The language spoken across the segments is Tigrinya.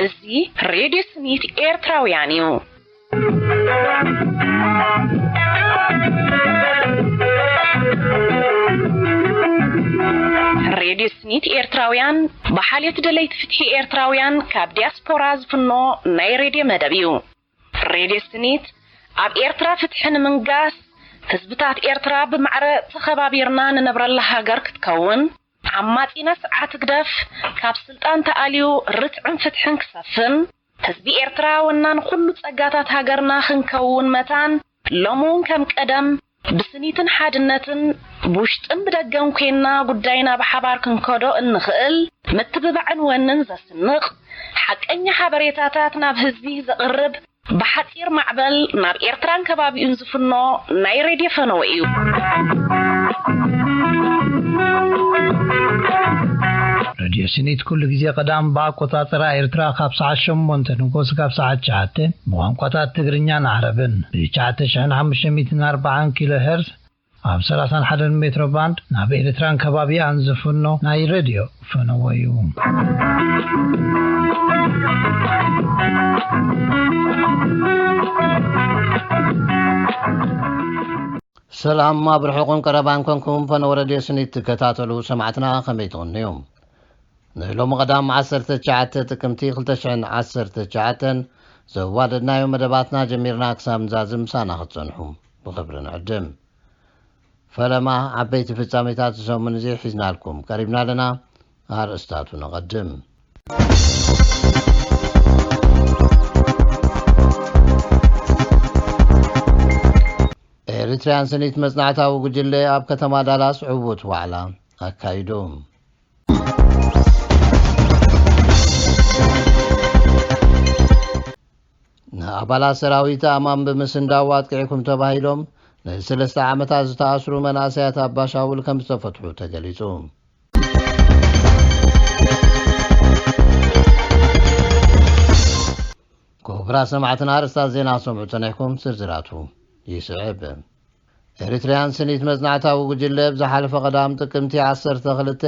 እዚ ሬድዮ ስኒት ኤርትራውያን እዩ። ሬድዮ ስኒት ኤርትራውያን ብሓልዮት ደለይቲ ፍትሒ ኤርትራውያን ካብ ዲያስፖራ ዝፍኖ ናይ ሬድዮ መደብ እዩ። ሬድዮ ስኒት ኣብ ኤርትራ ፍትሒ ንምንጋስ፣ ህዝብታት ኤርትራ ብማዕረ ተኸባቢርና ንነብረላ ሃገር ክትከውን፣ ዓማጺ ነስዓት ህግደፍ ካብ ስልጣን ተኣልዩ ርትዕን ፍትሕን ክሰፍን፣ ህዝቢ ኤርትራ ወናን ኩሉ ጸጋታት ሃገርና ክንከውን መታን፣ ሎሚ እውን ከም ቀደም ብስኒትን ሓድነትን ብውሽጥን ብደገን ኮይንና ጉዳይና ብሓባር ክንከዶ እንኽእል፣ ምትብባዕን ወንን ዘስንቕ፣ ሓቀኛ ሓበሬታታት ናብ ህዝቢ ዘቕርብ፣ ብሓጺር ማዕበል ናብ ኤርትራን ከባቢኡን ዝፍኖ ናይ ሬድዮ ፈነወ እዩ። ሬድዮ ስኒት ኩሉ ግዜ ቀዳም ብኣቆጻጽራ ኤርትራ ካብ ሰዓት ሸሞንተ ንጎስ ካብ ሰዓት ትሽዓተ ብቋንቋታት ትግርኛን ዓረብን ብ ትሽዓተ ሽሕን ሓሙሽተ ሚእትን ኣርባዓን ኪሎ ሄርዝ ኣብ ሰላሳን ሓደን ሜትሮ ባንድ ናብ ኤርትራን ከባቢኣን ዝፍኖ ናይ ሬድዮ ፈነወ እዩ። ሰላም፣ ኣብ ርሑቕን ቀረባን ኮንኩም ፈነወ ሬድዮ ስኒት ትከታተሉ ሰማዕትና ከመይ ትቕንዩ? ንሎሚ ቀዳም ዓሰርተ ትሽዓተ ጥቅምቲ ክልተ ሽሕን ዓሰርተ ትሽዓተን ዘዋደድናዮ መደባትና ጀሚርና ክሳብ ንዛዝም ምሳና ክትጸንሑ ብኽብሪ ንዕድም። ፈለማ ዓበይቲ ፍጻሜታት ዝሰሙን እዚ ሒዝናልኩም ቀሪብና ኣለና። ኣርእስታቱ ነቐድም። ኤሪትሪያን ስኒት መጽናዕታዊ ጉጅለ ኣብ ከተማ ዳላስ ዕዉት ዋዕላ ኣካይዱ። ንኣባላት ሰራዊት ኣማን ብምስንዳው ኣጥቂዕኩም ተባሂሎም ንሰለስተ ዓመታት ዝተኣስሩ መናእሰያት ኣባሻውል ከም ዝተፈትሑ ተገሊጹ። ክቡራት ሰማዕትና ኣርእስታት ዜና ሰምዑ ጸኒሕኩም፣ ዝርዝራቱ ይስዕብ። ኤሪትሪያን ስኒት መጽናዕታዊ ጉጅለ ብዝሓለፈ ቀዳም ጥቅምቲ ዓሰርተ ክልተ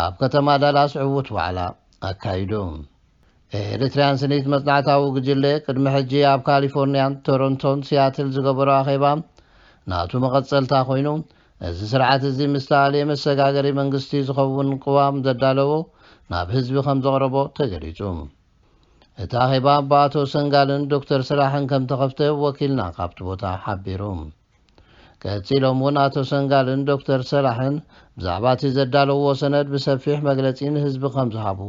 ኣብ ከተማ ዳላስ ዕዉት ዋዕላ ኣካይዱ። ኤሪትሪያን ስኒት መጽናዕታዊ ጉጅለ ቅድሚ ሕጂ ኣብ ካሊፎርኒያን ቶሮንቶን ሲያትል ዝገበሮ ኣኼባ ናቱ መቐጸልታ ኮይኑ፣ እዚ ስርዓት እዚ ምስ ተኣልየ መሰጋገሪ መንግስቲ ዝኸውን ቅዋም ዘዳለዎ ናብ ህዝቢ ከም ዘቕረቦ ተገሊጹ። እቲ ኣኼባ ብኣቶ ሰንጋልን ዶክተር ሰላሕን ከም ተኸፍተ ወኪልና ካብቲ ቦታ ሓቢሩ። ቀጺሎም እውን ኣቶ ሰንጋልን ዶክተር ሰላሕን ብዛዕባ እቲ ዘዳለውዎ ሰነድ ብሰፊሕ መግለጺ ንህዝቢ ከም ዝሃቡ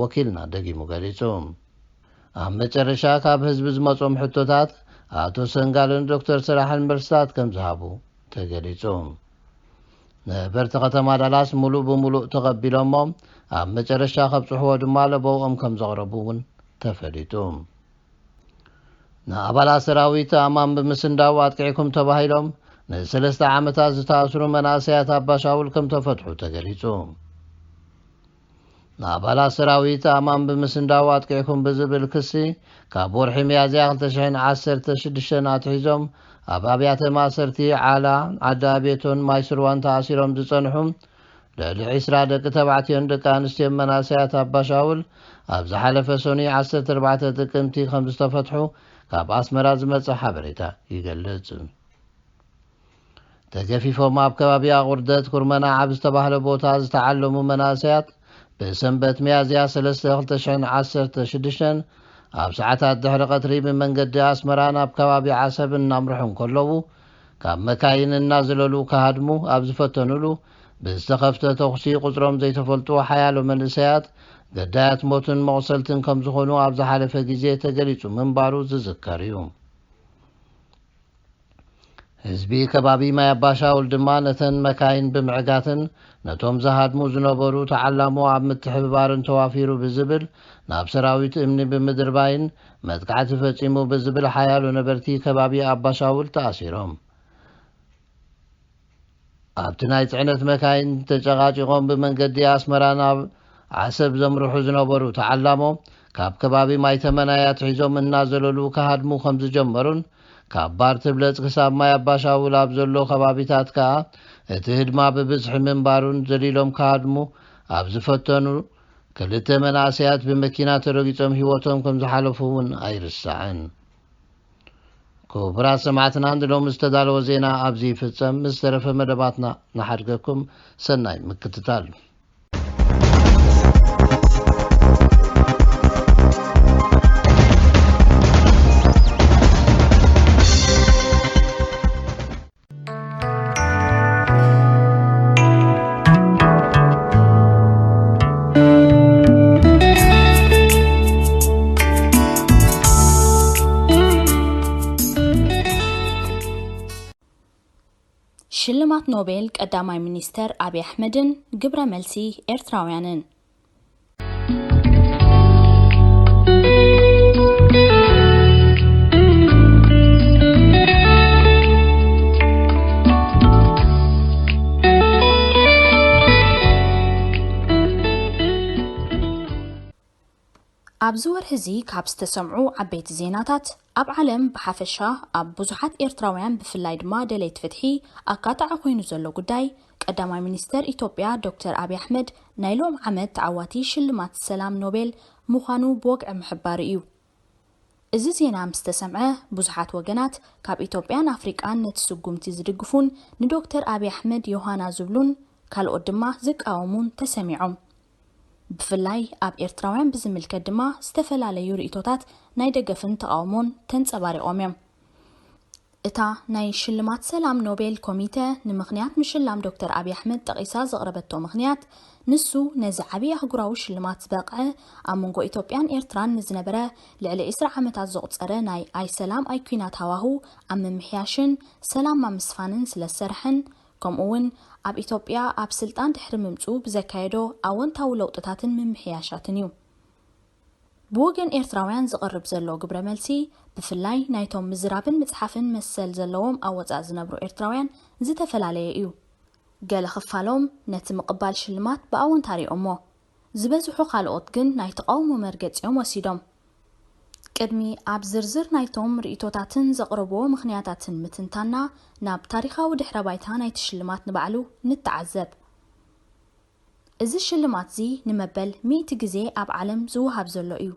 ወኪልና ደጊሙ ገሊጹ። ኣብ መጨረሻ ካብ ህዝቢ ዝመጾም ሕቶታት ኣቶ ሰንጋልን ዶክተር ሰላሕን መልስታት ከም ዝሃቡ ተገሊጹ። ነበርቲ ከተማ ዳላስ ሙሉእ ብሙሉእ ተቐቢሎሞ ኣብ መጨረሻ ከብጽሕዎ ድማ ለበውኦም ከም ዘቕረቡ እውን ተፈሊጡ። ንኣባላት ሰራዊት ኣማን ብምስንዳው ኣጥቂዕኩም ተባሂሎም ንሰለስተ ዓመታት ዝተኣስሩ መናእሰያት ኣባሻውል ከም ተፈትሑ ተገሊጹ። ንኣባላት ሰራዊት ኣማን ብምስንዳው ኣጥቂዕኩም ብዝብል ክሲ ካብ ወርሒ ሚያዝያ ክልተ ሽሕን ዓሰርተ ሽዱሽተን ኣትሒዞም ኣብ ኣብያተ ማእሰርቲ ዓላ፣ ዓዲ ኣቤቶን ማይስርዋን ተኣሲሮም ዝጸንሑ ልዕሊ ዒስራ ደቂ ተባዕትዮን ደቂ ኣንስትዮን መናእሰያት ኣባሻውል ኣብ ዝሓለፈ ሰኑይ ዓሰርተ ኣርባዕተ ጥቅምቲ ከም ዝተፈትሑ ካብ ኣስመራ ዝመጸ ሓበሬታ ይገልጽ። ተገፊፎም ኣብ ከባቢ ኣቑርደት ኩርመና ኣብ ዝተባህለ ቦታ ዝተዓለሙ መናእሰያት ብሰንበት ሚያዝያ ሰለስተ ክልተ ሽሕን ዓሰርተ ሽዱሽተን ኣብ ሰዓታት ድሕሪ ቀትሪ ብመንገዲ ኣስመራ ናብ ከባቢ ዓሰብ እናምርሑ እንከለዉ ካብ መካይን እናዘለሉ ክሃድሙ ኣብ ዝፈተኑሉ ብዝተኸፍተ ተኹሲ ቁጽሮም ዘይተፈልጡ ሓያሎ መንእሰያት ገዳያት ሞትን መቑሰልትን ከም ዝኾኑ ኣብ ዝሓለፈ ግዜ ተገሊጹ ምንባሩ ዝዝከር እዩ። ህዝቢ ከባቢ ማይ ኣባሻውል ድማ ነተን መካይን ብምዕጋትን ነቶም ዝሃድሙ ዝነበሩ ተዓላሞ ኣብ ምትሕብባርን ተዋፊሩ ብዝብል ናብ ሰራዊት እምኒ ብምድርባይን መጥቃዕቲ ፈጺሙ ብዝብል ሓያሎ ነበርቲ ከባቢ ኣባሻውል ተኣሲሮም። ኣብቲ ናይ ጽዕነት መካይን ተጨቓጪቖም ብመንገዲ ኣስመራ ናብ ዓሰብ ዘምርሑ ዝነበሩ ተዓላሞ ካብ ከባቢ ማይ ተመናይ ኣትሒዞም እናዘለሉ ክሃድሙ ከም ዝጀመሩን ካብ ባር ትብለጽ ክሳብ ማይ ኣባሻውል ኣብ ዘሎ ከባቢታት ከኣ እቲ ህድማ ብብዝሒ ምንባሩን ዘሊሎም ክሃድሙ ኣብ ዝፈተኑ ክልተ መናእሰያት ብመኪና ተረጊጾም ህይወቶም ከም ዝሓለፉ እውን ኣይርሳዕን። ክቡራት ሰማዕትና፣ ንሎሚ ዝተዳለወ ዜና ኣብዚ ይፍጸም። ምስ ተረፈ መደባትና ንሓድገኩም። ሰናይ ምክትታል። ሽልማት ኖቤል ቀዳማይ ሚኒስተር ኣብይ ኣሕመድን ግብረ መልሲ ኤርትራውያንን። ኣብዚ ወርሒ እዚ ካብ ዝተሰምዑ ዓበይቲ ዜናታት፣ ኣብ ዓለም ብሓፈሻ ኣብ ብዙሓት ኤርትራውያን ብፍላይ ድማ ደለይቲ ፍትሒ ኣካታዒ ኮይኑ ዘሎ ጉዳይ፣ ቀዳማይ ሚኒስተር ኢትዮጵያ ዶክተር ኣብይ ኣሕመድ ናይ ሎም ዓመት ተዓዋቲ ሽልማት ሰላም ኖቤል ምዃኑ ብወግዒ ምሕባሩ እዩ። እዚ ዜና ምስ ተሰምዐ፣ ብዙሓት ወገናት ካብ ኢትዮጵያን ኣፍሪቃን ነቲ ስጉምቲ ዝድግፉን ንዶክተር ኣብይ ኣሕመድ ዮሃና ዝብሉን ካልኦት ድማ ዝቃወሙን ተሰሚዖም። ብፍላይ ኣብ ኤርትራውያን ብዝምልከት ድማ ዝተፈላለዩ ርእይቶታት ናይ ደገፍን ተቓውሞን ተንጸባሪቖም እዮም። እታ ናይ ሽልማት ሰላም ኖቤል ኮሚተ ንምኽንያት ምሽላም ዶክተር ኣብይ ኣሕመድ ጠቒሳ ዘቕረበቶ ምኽንያት፣ ንሱ ነዚ ዓብዪ ኣህጉራዊ ሽልማት ዝበቕዐ ኣብ መንጎ ኢትዮጵያን ኤርትራን ንዝነበረ ልዕሊ ዕስራ ዓመታት ዘቑጸረ ናይ ኣይ ሰላም ኣይ ኲናት ሃዋሁ ኣብ ምምሕያሽን ሰላም ኣብ ምስፋንን ስለ ዝሰርሐን፣ ከምኡ እውን ኣብ ኢትዮጵያ ኣብ ስልጣን ድሕሪ ምምጽኡ ብዘካየዶ ኣወንታዊ ለውጥታትን ምምሕያሻትን እዩ። ብወገን ኤርትራውያን ዝቐርብ ዘሎ ግብረ መልሲ፣ ብፍላይ ናይቶም ምዝራብን ምጽሓፍን መሰል ዘለዎም ኣብ ወጻኢ ዝነብሩ ኤርትራውያን ዝተፈላለየ እዩ። ገለ ክፋሎም ነቲ ምቕባል ሽልማት ብኣወንታ ሪኦሞ፣ ዝበዝሑ ካልኦት ግን ናይ ተቓውሞ መርገጺ እዮም ወሲዶም። ቅድሚ ኣብ ዝርዝር ናይቶም ርእይቶታትን ዘቕረብዎ ምኽንያታትን ምትንታና፣ ናብ ታሪኻዊ ድሕረ ባይታ ናይቲ ሽልማት ንባዕሉ ንተዓዘብ። እዚ ሽልማት እዚ ንመበል ሚእቲ ግዜ ኣብ ዓለም ዝወሃብ ዘሎ እዩ።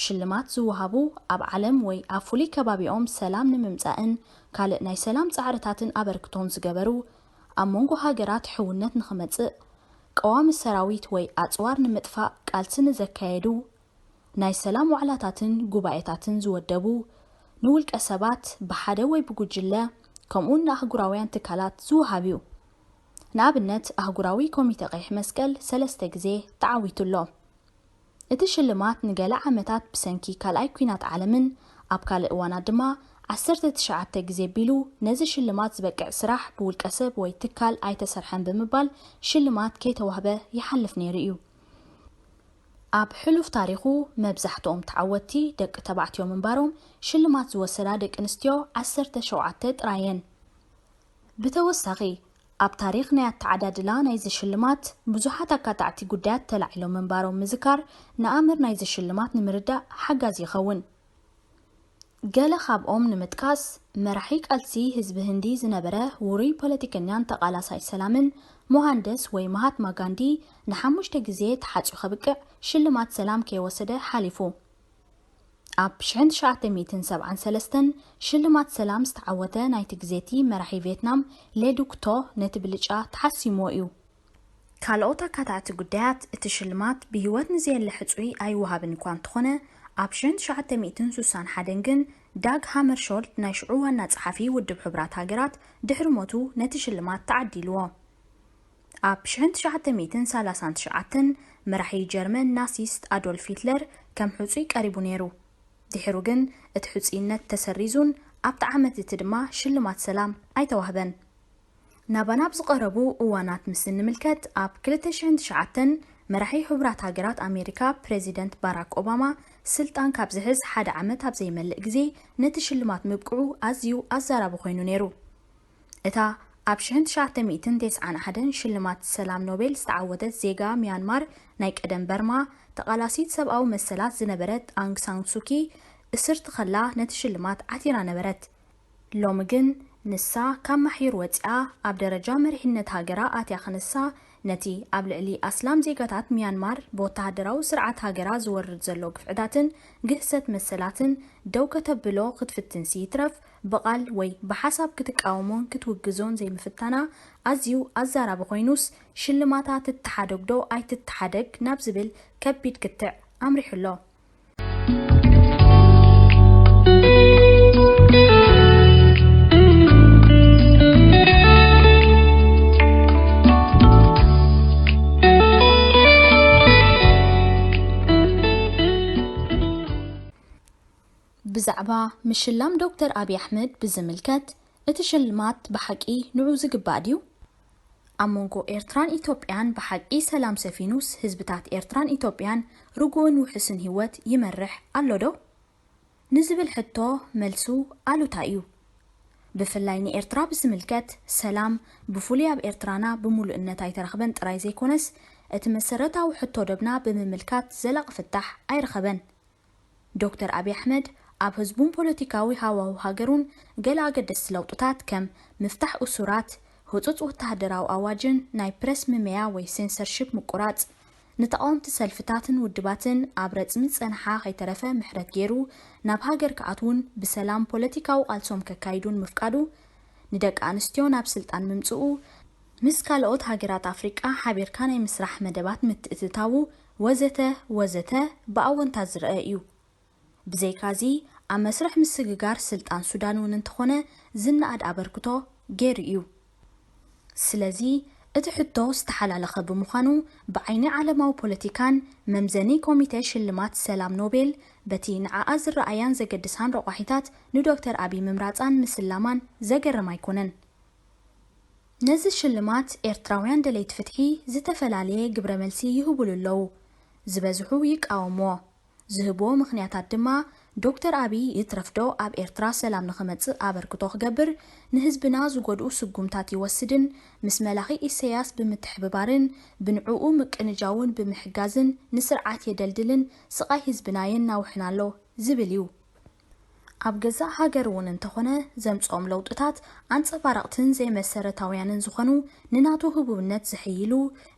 ሽልማት ዝወሃቡ ኣብ ዓለም ወይ ኣብ ፍሉይ ከባቢኦም ሰላም ንምምጻእን ካልእ ናይ ሰላም ጻዕርታትን ኣበርክቶን ዝገበሩ፣ ኣብ መንጎ ሃገራት ሕውነት ንኽመጽእ፣ ቀዋሚ ሰራዊት ወይ ኣጽዋር ንምጥፋእ ቃልሲ ንዘካየዱ፣ ናይ ሰላም ዋዕላታትን ጉባኤታትን ዝወደቡ፣ ንውልቀ ሰባት ብሓደ ወይ ብጉጅለ፣ ከምኡውን ንኣህጉራውያን ትካላት ዝወሃብ እዩ። ንኣብነት፣ ኣህጉራዊ ኮሚተ ቀይሕ መስቀል ሰለስተ ግዜ ተዓዊቱ ኣሎ። እቲ ሽልማት ንገለ ዓመታት ብሰንኪ ካልኣይ ኲናት ዓለምን ኣብ ካልእ እዋናት ድማ ዓሰርተ ትሽዓተ ግዜ ቢሉ ነዚ ሽልማት ዝበቅዕ ስራሕ ብውልቀ ሰብ ወይ ትካል ኣይተሰርሐን ብምባል ሽልማት ከይተዋህበ ይሓልፍ ነይሩ እዩ። ኣብ ሕሉፍ ታሪኹ መብዛሕትኦም ተዓወትቲ ደቂ ተባዕትዮ ምንባሮም፣ ሽልማት ዝወሰዳ ደቂ ኣንስትዮ ዓሰርተ ሸውዓተ ጥራየን። ብተወሳኺ፣ ኣብ ታሪኽ ናይ ኣተዓዳድላ ናይዚ ሽልማት ብዙሓት ኣካታዕቲ ጉዳያት ተላዒሎም ምንባሮም ምዝካር ንኣምር ናይዚ ሽልማት ንምርዳእ ሓጋዚ ይኸውን። ገለ ካብኦም ንምጥቃስ፣ መራሒ ቃልሲ ህዝቢ ህንዲ ዝነበረ ውሩይ ፖለቲከኛን ተቓላሳይ ሰላምን ሞሃንደስ ወይ ማሃትማ ጋንዲ ንሓሙሽተ ግዜ ተሓጽዩ ከብቅዕ ሽልማት ሰላም ከይወሰደ ሓሊፉ። ኣብ ሽሕን ትሽዓተ ሚእትን ሰብዓን ሰለስተን ሽልማት ሰላም ዝተዓወተ ናይቲ ግዜቲ መራሒ ቪየትናም ሌ ዱክ ቶ ነቲ ብልጫ ተሓሲምዎ እዩ። ካልኦት ኣካታዕቲ ጉዳያት፣ እቲ ሽልማት ብህይወት ንዘየለ ሕጹይ ኣይወሃብን እኳ እንተኾነ፣ ኣብ ሽሕን ትሽዓተ ሚእትን ስሳን ሓደን ግን ዳግ ሃመርሾልድ ናይ ሽዑ ዋና ጸሓፊ ውድብ ሕቡራት ሃገራት ድሕሪ ሞቱ ነቲ ሽልማት ተዓዲልዎ። ኣብ ሽሕን ትሽዓተ ሚእትን ሰላሳን ትሽዓተን መራሒ ጀርመን ናሲስት ኣዶልፍ ሂትለር ከም ሕጹይ ቀሪቡ ነይሩ። ድሒሩ ግን እቲ ሕጹይነት ተሰሪዙን ኣብቲ ዓመት እቲ ድማ ሽልማት ሰላም ኣይተዋህበን። ናባና ኣብ ዝቐረቡ እዋናት ምስ እንምልከት፣ ኣብ ክልተ ሽሕን ትሽዓተን መራሒ ሕቡራት ሃገራት ኣሜሪካ ፕሬዚደንት ባራክ ኦባማ ስልጣን ካብ ዝሕዝ ሓደ ዓመት ኣብ ዘይመልእ ግዜ ነቲ ሽልማት ምብቅዑ ኣዝዩ ኣዛራቢ ኮይኑ ነይሩ። እታ ኣብ ሽሕን ትሽዓተ ሚእትን ተስዓን ሓደን ሽልማት ሰላም ኖቤል ዝተዓወተት ዜጋ ሚያንማር ናይ ቀደም በርማ ተቓላሲት ሰብኣዊ መሰላት ዝነበረት ኣንግ ሳን ሱኪ እስርቲ ከላ ነቲ ሽልማት ዓቲራ ነበረት። ሎሚ ግን ንሳ ካብ ማሕዩር ወጺኣ ኣብ ደረጃ መሪሕነት ሃገራ ኣትያ ክንሳ፣ ነቲ ኣብ ልዕሊ ኣስላም ዜጋታት ሚያንማር ብወተሃደራዊ ስርዓት ሃገራ ዝወርድ ዘሎ ግፍዕታትን ግህሰት መሰላትን ደው ከተብሎ ክትፍትንሲ ይትረፍ፣ ብቓል ወይ ብሓሳብ ክትቃወሞን ክትውግዞን ዘይምፍታና ኣዝዩ ኣዛራቢ ኮይኑስ፣ ሽልማታ ትተሓደግ ዶ ኣይትተሓደግ ናብ ዝብል ከቢድ ክትዕ ኣምሪሑ ኣሎ። ብዛዕባ ምሽላም ዶክተር ኣብይ ኣሕመድ ብዝምልከት፣ እቲ ሽልማት ብሓቂ ንዑ ዝግባእ ድዩ? ኣብ መንጎ ኤርትራን ኢትዮጵያን ብሓቂ ሰላም ሰፊኑስ፣ ህዝብታት ኤርትራን ኢትዮጵያን ርጉእን ውሑስን ህይወት ይመርሕ ኣሎ ዶ? ንዝብል ሕቶ፣ መልሱ ኣሉታ እዩ። ብፍላይ ንኤርትራ ብዝምልከት፣ ሰላም ብፍሉይ ኣብ ኤርትራና ብምሉእነት ኣይተረኽበን ጥራይ ዘይኮነስ፣ እቲ መሰረታዊ ሕቶ ደብና ብምምልካት ዘላቒ ፍታሕ ኣይረኸበን። ዶክተር ኣብይ ኣሕመድ ኣብ ህዝቡን ፖለቲካዊ ሃዋሁ ሃገሩን ገለ ኣገደስቲ ለውጥታት ከም ምፍታሕ እሱራት፣ ህጹጽ ወተሃደራዊ ኣዋጅን ናይ ፕረስ ምመያ ወይ ሴንሰርሺፕ ምቁራጽ፣ ንተቓወምቲ ሰልፍታትን ውድባትን ኣብ ረጽሚ ዝጸንሓ ከይተረፈ ምሕረት ገይሩ ናብ ሃገር ክኣትዉን ብሰላም ፖለቲካዊ ቃልሶም ከካይዱን ምፍቃዱ፣ ንደቂ ኣንስትዮ ናብ ስልጣን ምምጽኡ፣ ምስ ካልኦት ሃገራት ኣፍሪቃ ሓቢርካ ናይ ምስራሕ መደባት ምትእትታዉ ወዘተ ወዘተ ብኣወንታ ዝረአ እዩ። ብዘይካዚ ኣብ መስርሕ ምስግጋር ስልጣን ሱዳን እውን እንተኾነ ዝነኣድ ኣበርክቶ ገይሩ እዩ። ስለዚ እቲ ሕቶ ዝተሓላለኸ ብምዃኑ ብዓይኒ ዓለማዊ ፖለቲካን መምዘኒ ኮሚቴ ሽልማት ሰላም ኖቤል በቲ ንዓኣ ዝረኣያን ዘገድሳን ረቋሒታት ንዶክተር ኣብይ ምምራፃን ምስላማን ዘገርም ኣይኮነን። ነዚ ሽልማት ኤርትራውያን ደለይቲ ፍትሒ ዝተፈላለየ ግብረ መልሲ ይህቡሉ ኣለዉ። ዝበዝሑ ይቃወምዎ። ዝህብዎ ምኽንያታት ድማ ዶክተር ኣብይ ይትረፍዶ ኣብ ኤርትራ ሰላም ንኽመጽእ ኣበርክቶ ክገብር ንህዝብና ዝጎድኡ ስጉምታት ይወስድን ምስ መላኺ ኢሰያስ ብምትሕብባርን ብንዕኡ ምቅንጃውን ብምሕጋዝን ንስርዓት የደልድልን ስቓይ ህዝብና የናውሕን ኣሎ ዝብል እዩ። ኣብ ገዛእ ሃገር እውን እንተኾነ ዘምጽኦም ለውጥታት ኣንጸባረቕትን ዘይመሰረታውያንን ዝኾኑ ንናቱ ህቡብነት ዝሕይሉ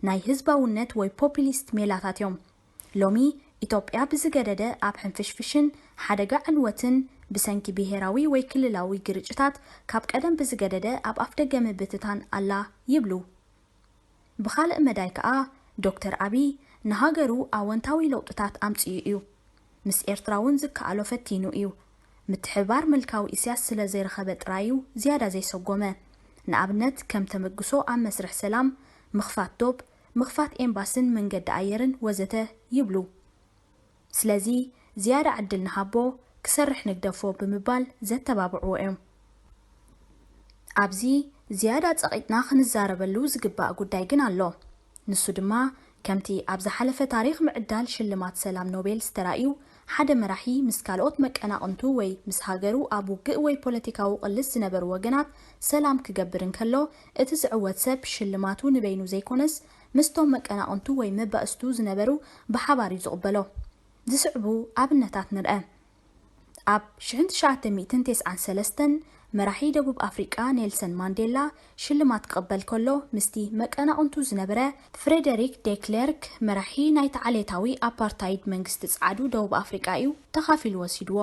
ናይ ህዝባውነት ወይ ፖፒሊስት ሜላታት እዮም። ሎሚ ኢትዮጵያ ብዝገደደ ኣብ ሕንፍሽፍሽን ሓደጋ ዕንወትን ብሰንኪ ብሄራዊ ወይ ክልላዊ ግርጭታት ካብ ቀደም ብዝገደደ ኣብ ኣፍደገ ምብትታን ኣላ ይብሉ። ብኻልእ መዳይ ከኣ ዶክተር ኣብይ ንሃገሩ ኣወንታዊ ለውጥታት ኣምጺኡ እዩ። ምስ ኤርትራ እውን ዝከኣሎ ፈቲኑ እዩ። ምትሕብባር ምልካዊ ኢሳያስ ስለ ዘይረኸበ ጥራይ እዩ ዝያዳ ዘይሰጎመ። ንኣብነት ከም ተመግሶ ኣብ መስርሕ ሰላም፣ ምኽፋት ዶብ፣ ምኽፋት ኤምባስን መንገዲ ኣየርን ወዘተ ይብሉ። ስለዚ ዝያዳ ዕድል ንሃቦ፣ ክሰርሕ ንግደፎ ብምባል ዘተባብዕዎ እዮም። ኣብዚ ዝያዳ ጸቒጥና ክንዛረበሉ ዝግባእ ጉዳይ ግን ኣሎ። ንሱ ድማ ከምቲ ኣብ ዝሓለፈ ታሪኽ ምዕዳል ሽልማት ሰላም ኖቤል ዝተራእዩ ሓደ መራሒ ምስ ካልኦት መቀናቕንቱ ወይ ምስ ሃገሩ ኣብ ውግእ ወይ ፖለቲካዊ ቅልስ ዝነበሩ ወገናት ሰላም ክገብር እንከሎ እቲ ዝዕወት ሰብ ሽልማቱ ንበይኑ ዘይኮነስ ምስቶም መቀናቕንቱ ወይ መባእስቱ ዝነበሩ ብሓባር እዩ ዝቕበሎ። ዝስዕቡ ኣብነታት ንርአ። ኣብ ሽሕን ትሽዓተ ሚእትን ተስዓን ሰለስተን መራሒ ደቡብ ኣፍሪቃ ኔልሰን ማንዴላ ሽልማት ክቕበል ከሎ ምስቲ መቀናቕንቱ ዝነበረ ፍሬደሪክ ዴክሌርክ መራሒ ናይቲ ዓሌታዊ ኣፓርታይድ መንግስቲ ጸዓዱ ደቡብ ኣፍሪቃ እዩ ተኻፊሉ ወሲድዎ።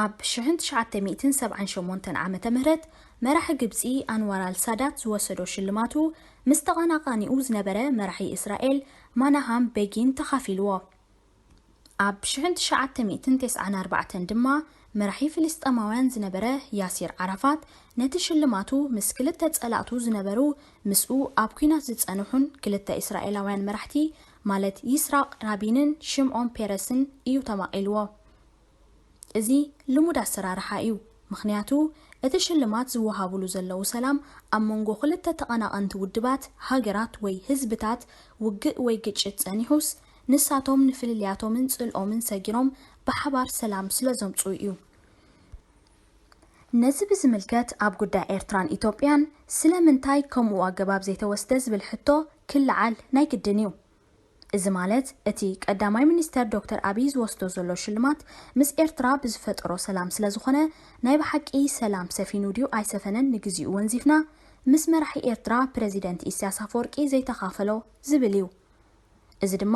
ኣብ ሽሕን ትሽዓተ ሚእትን ሰብዓን ሸሞንተን ዓመተ ምህረት መራሒ ግብጺ ኣንዋር ኣልሳዳት ዝወሰዶ ሽልማቱ ምስ ተቐናቓኒኡ ዝነበረ መራሒ እስራኤል ማናሃም ቤጊን ተኻፊልዎ። ኣብ ሽሕን ትሽዓተ ሚእትን ተስዓን ኣርባዕተን ድማ መራሒ ፍልስጠማውያን ዝነበረ ያሲር ዓራፋት ነቲ ሽልማቱ ምስ ክልተ ጸላእቱ ዝነበሩ ምስኡ ኣብ ኲናት ዝጸንሑን ክልተ እስራኤላውያን መራሕቲ ማለት ይስራቕ ራቢንን ሽምዖን ፔረስን እዩ ተማቒልዎ። እዚ ልሙድ ኣሰራርሓ እዩ። ምኽንያቱ እቲ ሽልማት ዝወሃቡሉ ዘለዉ ሰላም ኣብ መንጎ ክልተ ተቐናቐንቲ ውድባት፣ ሃገራት ወይ ህዝብታት ውግእ ወይ ግጭት ጸኒሑስ ንሳቶም ንፍልልያቶምን ጽልኦምን ሰጊሮም ብሓባር ሰላም ስለ ዘምጽኡ እዩ። ነዚ ብዝምልከት ኣብ ጉዳይ ኤርትራን ኢትዮጵያን ስለምንታይ ከምኡ ኣገባብ ዘይተወስደ ዝብል ሕቶ ክለዓል ናይ ግድን እዩ። እዚ ማለት እቲ ቀዳማይ ሚኒስተር ዶክተር ኣቢይ ዝወስዶ ዘሎ ሽልማት ምስ ኤርትራ ብዝፈጠሮ ሰላም ስለ ዝኾነ፣ ናይ ብሓቂ ሰላም ሰፊኑ ድዩ ኣይሰፈነን ንግዚኡ ወንዚፍና፣ ምስ መራሒ ኤርትራ ፕረዚደንት ኢሳያስ ኣፈወርቂ ዘይተኻፈሎ ዝብል እዩ። እዚ ድማ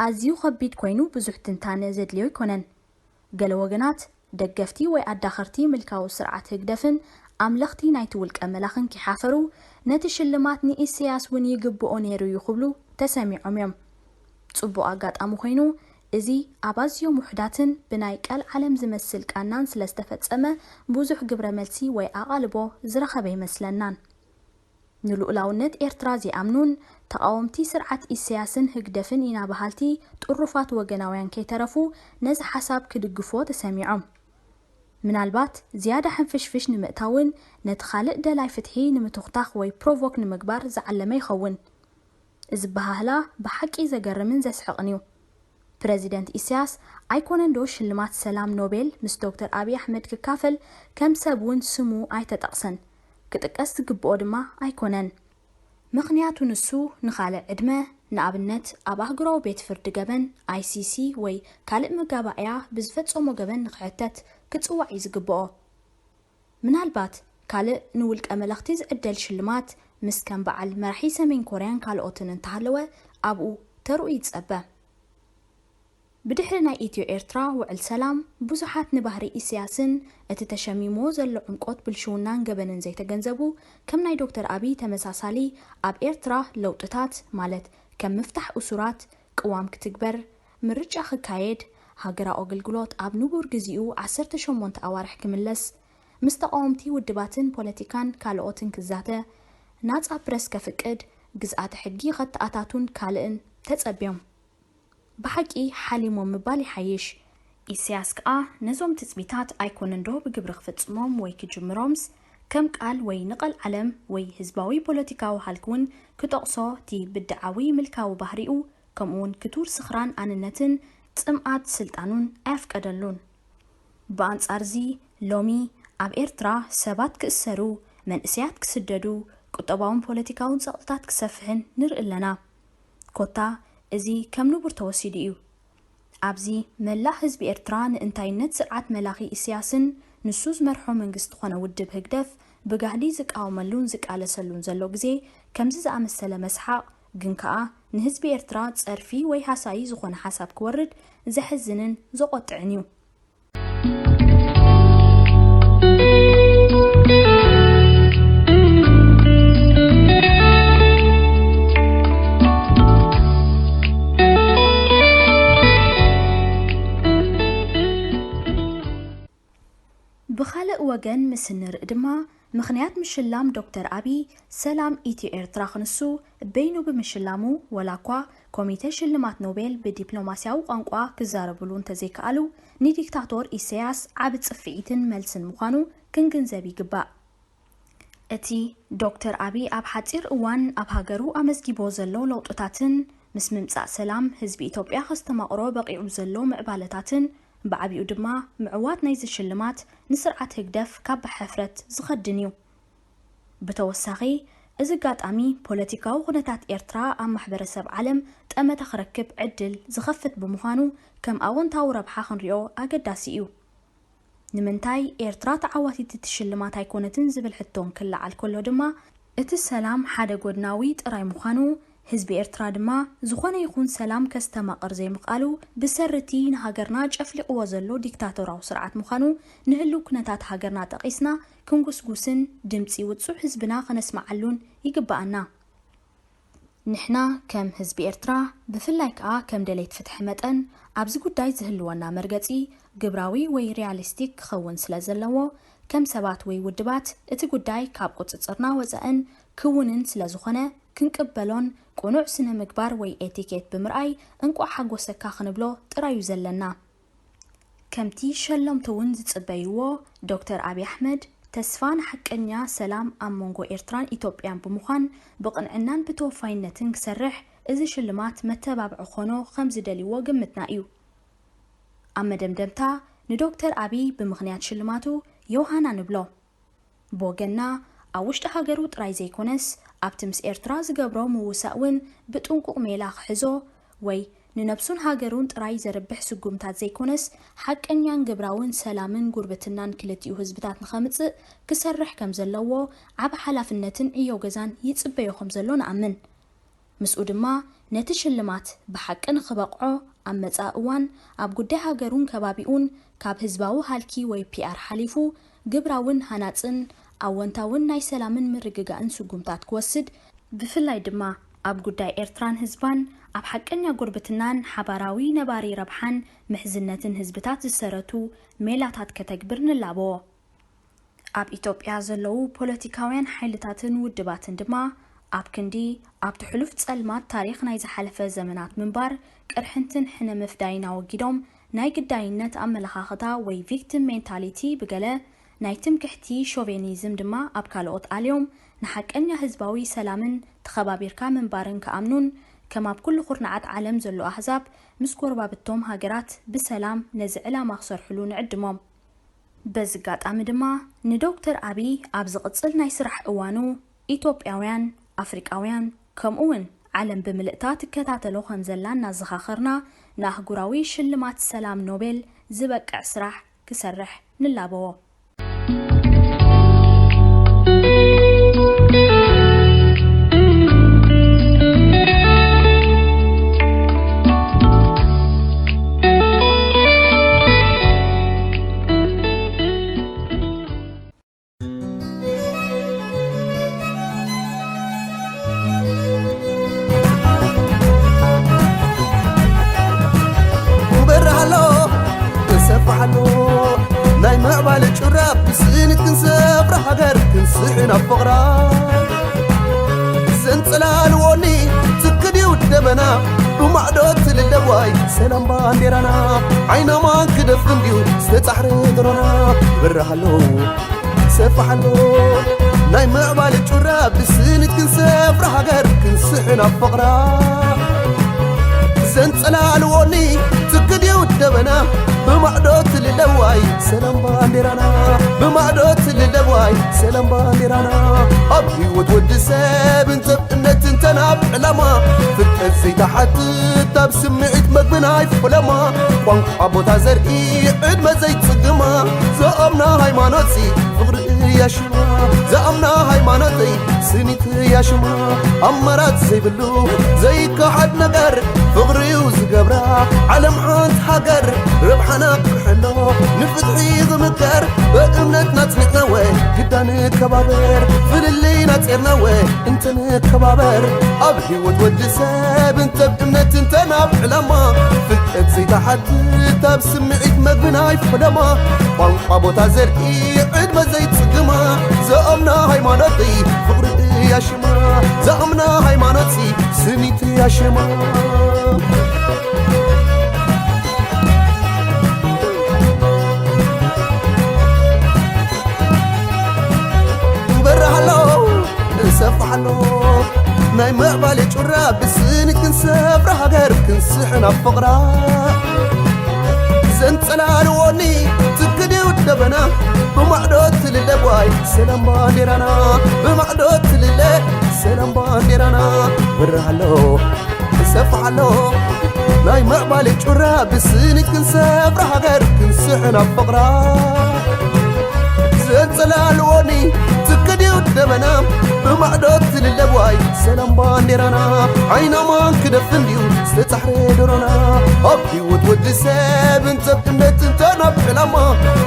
ኣዝዩ ከቢድ ኮይኑ ብዙሕ ትንታነ ዘድልዮ ኣይኮነን። ገለ ወገናት ደገፍቲ ወይ ኣዳኸርቲ ምልካዊ ስርዓት ህግደፍን ኣምለኽቲ ናይቲ ውልቀ መላኽን ኪሓፈሩ፣ ነቲ ሽልማት ንኢሳያስ እውን ይግብኦ ነይሩ እዩ ክብሉ ተሰሚዖም እዮም። ጽቡቕ ኣጋጣሚ ኮይኑ፣ እዚ ኣብ ኣዝዮም ውሑዳትን ብናይ ቀልዓለም ዝመስል ቃናን ስለ ዝተፈጸመ፣ ብዙሕ ግብረ መልሲ ወይ ኣቓልቦ ዝረኸበ ኣይመስለናን። ንልኡላውነት ኤርትራ ዘይኣምኑን ተቓወምቲ ስርዓት ኢሳያስን ህግደፍን ኢና በሃልቲ ጥሩፋት ወገናውያን ከይተረፉ ነዚ ሓሳብ ክድግፍዎ ተሰሚዖም። ምናልባት ዝያዳ ሕንፍሽፍሽ ንምእታውን ነቲ ካልእ ደላይ ፍትሒ ንምትኹታኽ ወይ ፕሮቮክ ንምግባር ዝዓለመ ይኸውን። እዚ ኣበሃህላ ብሓቂ ዘገርምን ዘስሕቕን እዩ። ፕረዚደንት ኢሳያስ ኣይኮነን ዶ ሽልማት ሰላም ኖቤል ምስ ዶክተር ኣብይ ኣሕመድ ክካፈል ከም ሰብ እውን ስሙ ኣይተጠቕሰን። ክጥቀስ ዝግብኦ ድማ ኣይኮነን። ምኽንያቱ ንሱ ንኻልእ ዕድመ፣ ንኣብነት ኣብ ኣህጉራዊ ቤት ፍርዲ ገበን፣ ኣይሲሲ፣ ወይ ካልእ መጋባእያ ብዝፈጸሞ ገበን ንኽሕተት ክጽዋዕ እዩ ዝግብኦ። ምናልባት ካልእ ንውልቀ መለኽቲ ዝዕደል ሽልማት ምስ ከም በዓል መራሒ ሰሜን ኮርያን ካልኦትን እንተሃለወ ኣብኡ ተርኡ ይጸበ። ብድሕሪ ናይ ኢትዮ ኤርትራ ውዕል ሰላም ብዙሓት ንባህሪ ኢሳያስን እቲ ተሸሚምዎ ዘሎ ዕምቆት ብልሽውናን ገበንን ዘይተገንዘቡ ከም ናይ ዶክተር ኣብይ ተመሳሳሊ ኣብ ኤርትራ ለውጥታት ማለት ከም ምፍታሕ እሱራት፣ ቅዋም ክትግበር፣ ምርጫ ክካየድ፣ ሃገራዊ ኣገልግሎት ኣብ ንቡር ግዚኡ ዓሰርተ ሸሞንተ ኣዋርሕ ክምለስ፣ ምስ ተቓወምቲ ውድባትን ፖለቲካን ካልኦትን ክዛተ፣ ናጻ ፕረስ ከፍቅድ፣ ግዝኣተ ሕጊ ከተኣታቱን ካልእን ተጸብዮም። ብሓቂ ሓሊሞም ምባል ይሓይሽ። ኢሳያስ ከኣ ነዞም ትጽቢታት ኣይኮነን ዶ ብግብሪ ክፍጽሞም ወይ ክጅምሮምስ ከም ቃል ወይ ንቐልዓለም ወይ ህዝባዊ ፖለቲካዊ ሃልኪ እውን ክጠቕሶ እቲ ብድዓዊ ምልካዊ ባህሪኡ ከምኡውን ክቱር ስኽራን ኣንነትን ጽምኣት ስልጣኑን ኣየፍቀደሉን። ብኣንጻርዚ ሎሚ ኣብ ኤርትራ ሰባት ክእሰሩ፣ መንእሰያት ክስደዱ፣ ቁጠባውን ፖለቲካውን ጸቕጥታት ክሰፍሕን ንርኢ ኣለና። ኮታ እዚ ከም ንቡር ተወሲዱ እዩ። ኣብዚ መላእ ህዝቢ ኤርትራ ንእንታይነት ስርዓት መላኺ ኢሳያስን ንሱ ዝመርሖ መንግስቲ ኾነ ውድብ ህግደፍ ብጋህዲ ዝቃወመሉን ዝቃለሰሉን ዘሎ ግዜ ከምዚ ዝኣመሰለ መስሓቕ ግን ከኣ ንህዝቢ ኤርትራ ጸርፊ ወይ ሃሳዪ ዝኾነ ሓሳብ ክወርድ ዘሕዝንን ዘቖጥዕን እዩ። ብኻልእ ወገን ምስ እንርኢ ድማ ምኽንያት ምሽላም ዶክተር ኣብይ ሰላም ኢትዮ ኤርትራ ክንሱ በይኑ ብምሽላሙ፣ ወላ እኳ ኮሚተ ሽልማት ኖቤል ብዲፕሎማስያዊ ቋንቋ ክዛረብሉ እንተዘይከኣሉ፣ ንዲክታቶር ኢሳያስ ዓቢ ጽፍዒትን መልስን ምዃኑ ክንግንዘብ ይግባእ። እቲ ዶክተር ኣብይ ኣብ ሓጺር እዋን ኣብ ሃገሩ ኣመዝጊቦ ዘሎ ለውጥታትን ምስ ምምጻእ ሰላም ህዝቢ ኢትዮጵያ ከስተማቕሮ በቒዑ ዘሎ ምዕባለታትን ብዓቢኡ ድማ ምዕዋት ናይዚ ሽልማት ንስርዓት ህግደፍ ካብ ብሕፍረት ዝኸድን እዩ። ብተወሳኺ፣ እዚ ኣጋጣሚ ፖለቲካዊ ኩነታት ኤርትራ ኣብ ማሕበረሰብ ዓለም ጠመተ ክረክብ ዕድል ዝኸፍት ብምዃኑ ከም ኣወንታዊ ረብሓ ክንሪኦ ኣገዳሲ እዩ። ንምንታይ ኤርትራ ተዓዋቲት እቲ ሽልማት ኣይኮነትን ዝብል ሕቶ እንክለዓል ከሎ ድማ፣ እቲ ሰላም ሓደ ጎድናዊ ጥራይ ምዃኑ፣ ህዝቢ ኤርትራ ድማ ዝኾነ ይኹን ሰላም ከስተማቕር ዘይምኽኣሉ ብሰሪ እቲ ንሃገርና ጨፍሊቕዎ ዘሎ ዲክታቶራዊ ስርዓት ምዃኑ፣ ንህሉው ኩነታት ሃገርና ጠቒስና ክንጉስጉስን ድምጺ ውጹዕ ህዝብና ከነስምዓሉን ይግብኣና። ንሕና ከም ህዝቢ ኤርትራ፣ ብፍላይ ከኣ ከም ደለይቲ ፍትሒ መጠን፣ ኣብዚ ጉዳይ ዝህልወና መርገጺ ግብራዊ ወይ ሪያሊስቲክ ክኸውን ስለ ዘለዎ፣ ከም ሰባት ወይ ውድባት እቲ ጉዳይ ካብ ቁጽጽርና ወጻእን ክውንን ስለ ዝኾነ፣ ክንቅበሎን ቅኑዕ ስነ ምግባር ወይ ኤቲኬት ብምርኣይ እንቋዕ ሓጎሰካ ክንብሎ ጥራይ እዩ ዘለና። ከምቲ ሸለምቱ እውን ዝጽበይዎ፣ ዶክተር ኣብይ ኣሕመድ ተስፋ ንሓቀኛ ሰላም ኣብ መንጎ ኤርትራን ኢትዮጵያን ብምዃን ብቕንዕናን ብተወፋይነትን ክሰርሕ እዚ ሽልማት መተባብዒ ክኾኖ ከም ዝደልይዎ ግምትና እዩ። ኣብ መደምደምታ ንዶክተር ኣብይ ብምኽንያት ሽልማቱ ዮሃና ንብሎ። ብወገንና ኣብ ውሽጢ ሃገሩ ጥራይ ዘይኮነስ ኣብቲ ምስ ኤርትራ ዝገብሮ ምውሳእ እውን ብጥንቁቕ ሜላ ክሕዞ ወይ ንነብሱን ሃገሩን ጥራይ ዘርብሕ ስጉምታት ዘይኮነስ፣ ሓቀኛን ግብራውን ሰላምን ጉርብትናን ክልቲኡ ህዝብታት ንኸምጽእ ክሰርሕ ከም ዘለዎ ዓቢ ሓላፍነትን ዕዮ ገዛን ይጽበዮ ከም ዘሎ ንኣምን። ምስኡ ድማ ነቲ ሽልማት ብሓቂ ንኽበቕዖ ኣብ መጻኢ እዋን ኣብ ጉዳይ ሃገሩን ከባቢኡን ካብ ህዝባዊ ሃልኪ ወይ ፒኣር ሓሊፉ ግብራውን ሃናጽን ኣወንታውን ናይ ሰላምን ምርግጋእን ስጉምታት ክወስድ፣ ብፍላይ ድማ ኣብ ጉዳይ ኤርትራን ህዝባን ኣብ ሓቀኛ ጉርብትናን ሓባራዊ ነባሪ ረብሓን ምሕዝነትን ህዝብታት ዝሰረቱ ሜላታት ከተግብር ንላቦ። ኣብ ኢትዮጵያ ዘለዉ ፖለቲካውያን ሓይልታትን ውድባትን ድማ ኣብ ክንዲ ኣብቲ ሕሉፍ ጸልማት ታሪኽ ናይ ዝሓለፈ ዘመናት ምንባር ቅርሕንትን ሕነ ምፍዳይን ኣወጊዶም ናይ ግዳይነት ኣመለኻኽታ ወይ ቪክቲም ሜንታሊቲ ብገለ ናይ ትምክሕቲ ሾቬኒዝም ድማ ኣብ ካልኦት ኣልዮም ንሓቀኛ ህዝባዊ ሰላምን ተኸባቢርካ ምንባርን ክኣምኑን ከም ኣብ ኩሉ ኩርናዓት ዓለም ዘሎ ኣህዛብ ምስ ጎረባብቶም ሃገራት ብሰላም ነዚ ዕላማ ክሰርሕሉ ንዕድሞም። በዚ ኣጋጣሚ ድማ ንዶክተር ኣቢይ ኣብ ዝቕጽል ናይ ስራሕ እዋኑ ኢትዮጵያውያን፣ ኣፍሪቃውያን ከምኡ እውን ዓለም ብምልእታ ትከታተሎ ከም ዘላ እናዘኻኸርና ንኣህጉራዊ ሽልማት ሰላም ኖቤል ዝበቅዕ ስራሕ ክሰርሕ ንላበዎ። በርሃሎ ተሰፋሓሎ ናይ ምዕባለ ጩራ ብስእነት ክንሰፍራ ሃገር ክንስሕን ኣብ ፍቕራ ዘንጸላልዎኒ ትክድዩ ደበና ብማዕዶ ትልለዋይ ሰላም ባንዴራና ዓይናማን ክደፍን ድዩ ዝተጻሕረ ድሮና በርሃሎ ሰፋሓሎ ናይ ምዕባለ ጩራ ብስኒት ክንሰፍራ ሃገር ክንስሕን ኣብ ፍቕራ ዘንጸላልዎኒ ትክድዩ ደበና ብማዕዶ ትልለዋይ ሰላም ባንዴራና ብማዕዶ ትልለዋይ ሰላም ባንዴራና ኣብ ህይወት ወዲ ሰብ እንተብ እምነት እንተናብ ዕላማ ፍልጠት ዘይተሓትት ኣብ ስምዒት መግብና ይፍለማ ቋንቋ ቦታ ዘርኢ ዕድመ ዘይትጽግማ ዘኣምና ሃይማኖት ፍቕሪ እያ ሽማ ዘኣምና ሃይማኖተይ ስኒት እያ ሽማ ኣማራጽ ዘይብሉ ዘይከሓድ ነገር ፍቕሪው ዝገብራ ዓለም ሓንቲ ሃገር ረብሓና ክሕሎ ንፍትሒ ዝምከር ብእምነትና ጽኒዕናወ ግዳ ንከባበር ፍልልይና ጼርናወ እንተንከባበር ኣብ ህይወት ወዲ ሰብ እንተብ እምነት እንተናብ ዕላማ ፍልጠት ዘይተሓትት ኣብ ስምዒት መግብና ይፍለማ ቋንቋ ቦታ ዘርኢ ዕድመ ዘይትጽግማ ዘኣምና ሃይማኖተይ ፍቕሪ እያ ሽማ ዘኣምና ሃይማኖት ስኒት እያ ሽማ በርሃሎ እሰፍሓሎ ናይ ምዕባለ ጩራ ብስኒት ክንሰፍራ ሃገር ክንስሕን ኣብ ፍቕራ ዘንጸላልዎኒ ትክድዩ ደበና ብማዕዶ ትልለ ጓይ ሰላም ባንዴራና ብማዕዶ ትልለ ሰላም ባንዴራና በርሃሎ እሰፍሓሎ ናይ ምዕባለ ጩራ ብስኒት ክንሰፍራ ሃገር ክንስሕን ኣብ ፍቕራ ዘንጸላልዎኒ ትክድዩ ደበና ብማዕዶ ትልለ ጓይ ሰላም ባንዴራና ዓይናማን ክደፍን ድዩ ዝተጻሕረ ድሮና ኣብ ህይወት ወዲ ሰብ እንተብ እምነት እንተናብ ዕላማ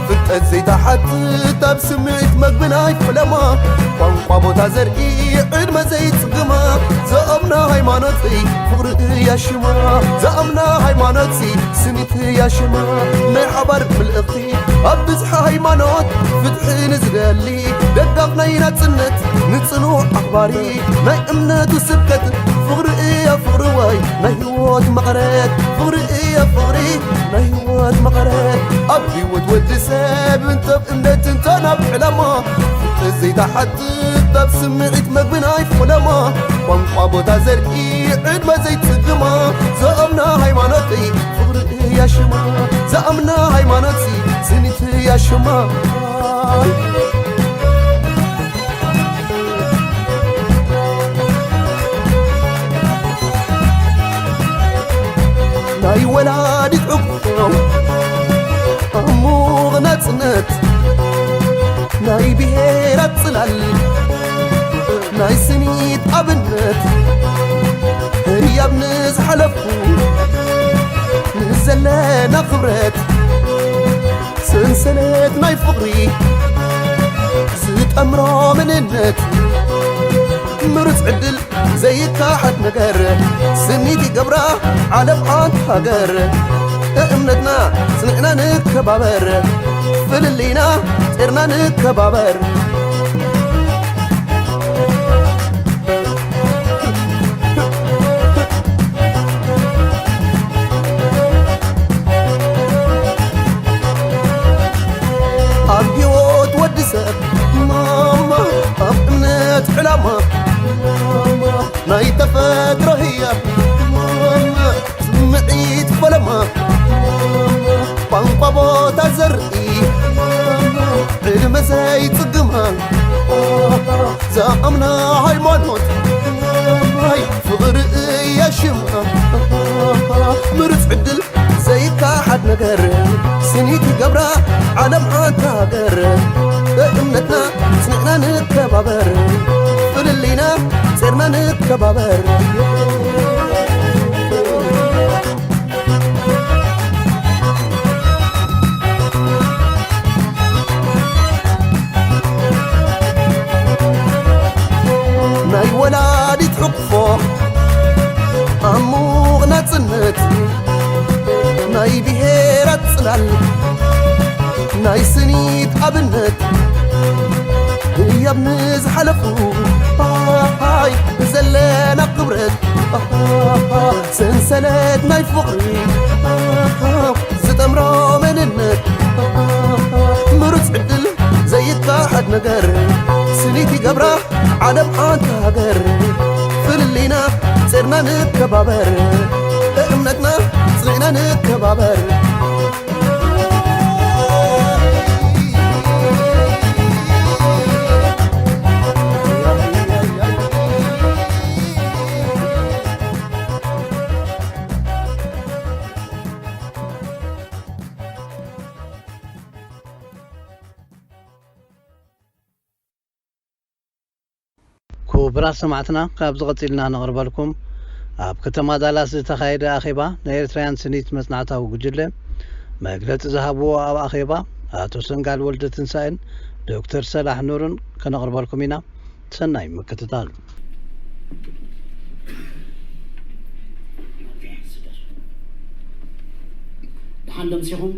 ፍልጠት ዘይተሓትት ኣብ ስምዒት መግብና ይፍለማ ቋንቋ ቦታ ዘርኢ ዕድመ ዘይጽግማ ዘኣምና ሃይማኖት ፍቕሪ እያ ሽማ ዘኣምና ሃይማኖት ስኒት እያ ሽማ ናይ ሓባር ምልእኽቲ ኣብ ብዝሒ ሃይማኖት ፍትሒ ንዝደሊ ደጋፍ ናይ ናጽነት ንጽኑዕ ኣኽባሪ ናይ እምነቱ ስብከት ፍቕሪ እያ ፍቕሪ ወይ ናይ ህይወት መቐረት ፍቕሪ እያ ፍቕሪ ናይ ህይወት መቐረት ኣብ ህይወት ወዲ ሰብ እንተብ እምነት እንተናብ ዕላማ ፍልጠት ዘይተሓትት ኣብ ስምዒት መግብና ይፍለማ ቋንቋ ቦታ ዘርኢ ዕድመ ዘይትጽግማ ዘኣምና ሃይማኖተይ ፍቕሪ እያ ሽማ ዘኣምና ሃይማኖት ስኒት እያ ሽማ ወላዲት ዕቑብ ኣሙቕ ናጽነት ናይ ብሄራት ጽላል ናይ ስኒት ኣብነት ህያብ ንዝሓለፉ ንዘለና ክብረት ሰንሰለት ናይ ፍቕሪ ዝጠምሮ መንነት ምሩፅ ዕድል ዘይካሓድ ነገር ስኒት ይገብራ ዓለም ሓንቲ ሃገር እምነትና ጽኒዕና ንከባበር ፍልልይና ጼርና ንከባበር ኣብ ህይወት ወዲ ሰብ ማማ ኣብ እምነት ዕላማ ማማ ናይ ተፈጥሮ ህያብ ማማ ስምዒት ፈለማ ማማ ቋንቋ ቦታ ዘርኢ ማማ ዕድመ ዘይጽግማ ዝኣምና ሃይማኖት ማይ ፍቕሪ እያ ሽማ ምሩፅ ዕድል ዘይከሓድ ነገር ስኒት ይገብራ ዓለም ሓንቲ ሃገር በእምነትና ጽኒዕና ንከባበር ፍልልይና ጼርና ንከባበር ናይ ወላዲት ሕቕፎ ኣሙቕ ናጽነት ናይ ብሄራት ጽላል ናይ ስኒት ኣብነት ህያብ ንዝሓለፉ ኣይ ዘለና ክብረት ሰንሰለት ናይ ፍቕሪ ዝጠምሮ መንነት ምሩፅ ዕድል ዘይከሓድ ነገር ስኒት ይገብራ ዓለም ሓንቲ ሃገር ፍልልይና ጼርና ንከባበር እምነትና ጽኒዕና ንከባበር ክቡራት ሰማዕትና፣ ካብዚ ቀጺልና ነቕርበልኩም ኣብ ከተማ ዳላስ ዝተኻየደ ኣኼባ ናይ ኤርትራውያን ስኒት መጽናዕታዊ ጉጅለ መግለጺ ዝሃብዎ ኣብ ኣኼባ ኣቶ ሰንጋል ወልደ ትንሳኤን ዶክተር ሰላሕ ኑርን ከነቕርበልኩም ኢና። ሰናይ ምክትታል። ደሓን ደምሲኹም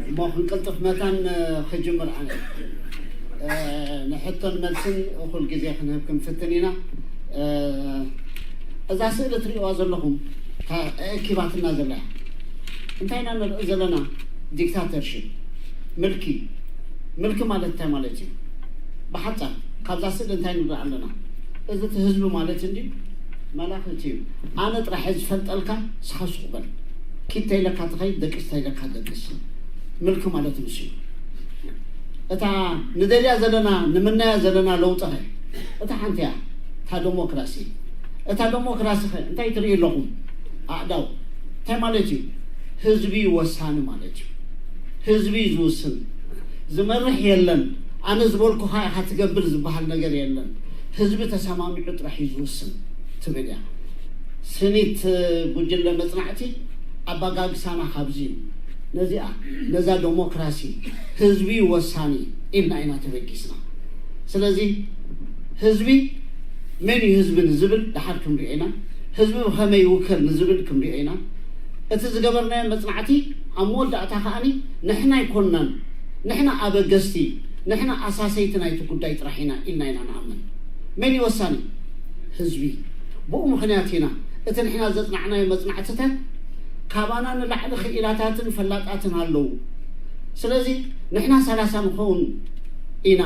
እሞ ክንቅልጥፍ መታን ክጅምር ኣነ ንሕቶን መልስን እኹል ግዜ ክንህብ ክንፍትን ኢና። እዛ ስእሊ ትሪእዋ ዘለኹም እታ ኣእኪባትና ዘላ እንታይ ኢና ንርኢ ዘለና? ዲክታተርሽፕ፣ ምልኪ። ምልኪ ማለት እንታይ ማለት እዩ? ብሓጻር ካብዛ ስእሊ እንታይ ንርኢ ኣለና? እዚ እቲ ህዝቢ ማለት እንድዩ መላኺ እቲ እዩ። ኣነ ጥራሕ እየ ዝፈልጠልካ፣ ንስኻ ሱቕ በል። ኪድ ተይለካ ትኸይድ፣ ደቂስ ተይለካ ደቅስ። ምልኪ ማለት ንሱ እዩ። እታ ንደልያ ዘለና ንምናያ ዘለና ለውጢኸ እታ ሓንቲ እያ። እታ ደሞክራሲ እታ ደሞክራሲ ኸ እንታይ ትርኢ ኣለኹም ኣእዳው? እንታይ ማለት እዩ? ህዝቢ እዩ ወሳኒ ማለት እዩ። ህዝቢ እዩ ዝውስን። ዝመርሕ የለን። ኣነ ዝበልኩኻ ኢኻ ትገብር ዝበሃል ነገር የለን። ህዝቢ ተሰማሚዑ ጥራሕ እዩ ዝውስን ትብል እያ። ስኒት ጉጅለ መጽናዕቲ ኣባጋግሳና ካብዚ እዩ። ነዚኣ ነዛ ደሞክራሲ ህዝቢ እዩ ወሳኒ ኢልና ኢና ተበጊስና። ስለዚ ህዝቢ መን እዩ ህዝቢ ንዝብል ደሓር ክንሪኦ ኢና። ህዝቢ ብኸመይ ይውከል ንዝብል ክንሪኦ ኢና። እቲ ዝገበርናዮ መጽናዕቲ ኣብ መወዳእታ ከኣኒ ንሕና ኣይኮንናን ንሕና ኣበገስቲ ንሕና ኣሳሰይቲ ናይቲ ጉዳይ ጥራሕ ኢና ኢልና ኢና ንኣምን። መን እዩ ወሳኒ? ህዝቢ። ብኡ ምኽንያት ኢና እቲ ንሕና ዘጽናዕናዮ መጽናዕትታት ካባና ንላዕሊ ክኢላታትን ፈላጣትን ኣለዉ። ስለዚ ንሕና ሰላሳ ንኸውን ኢና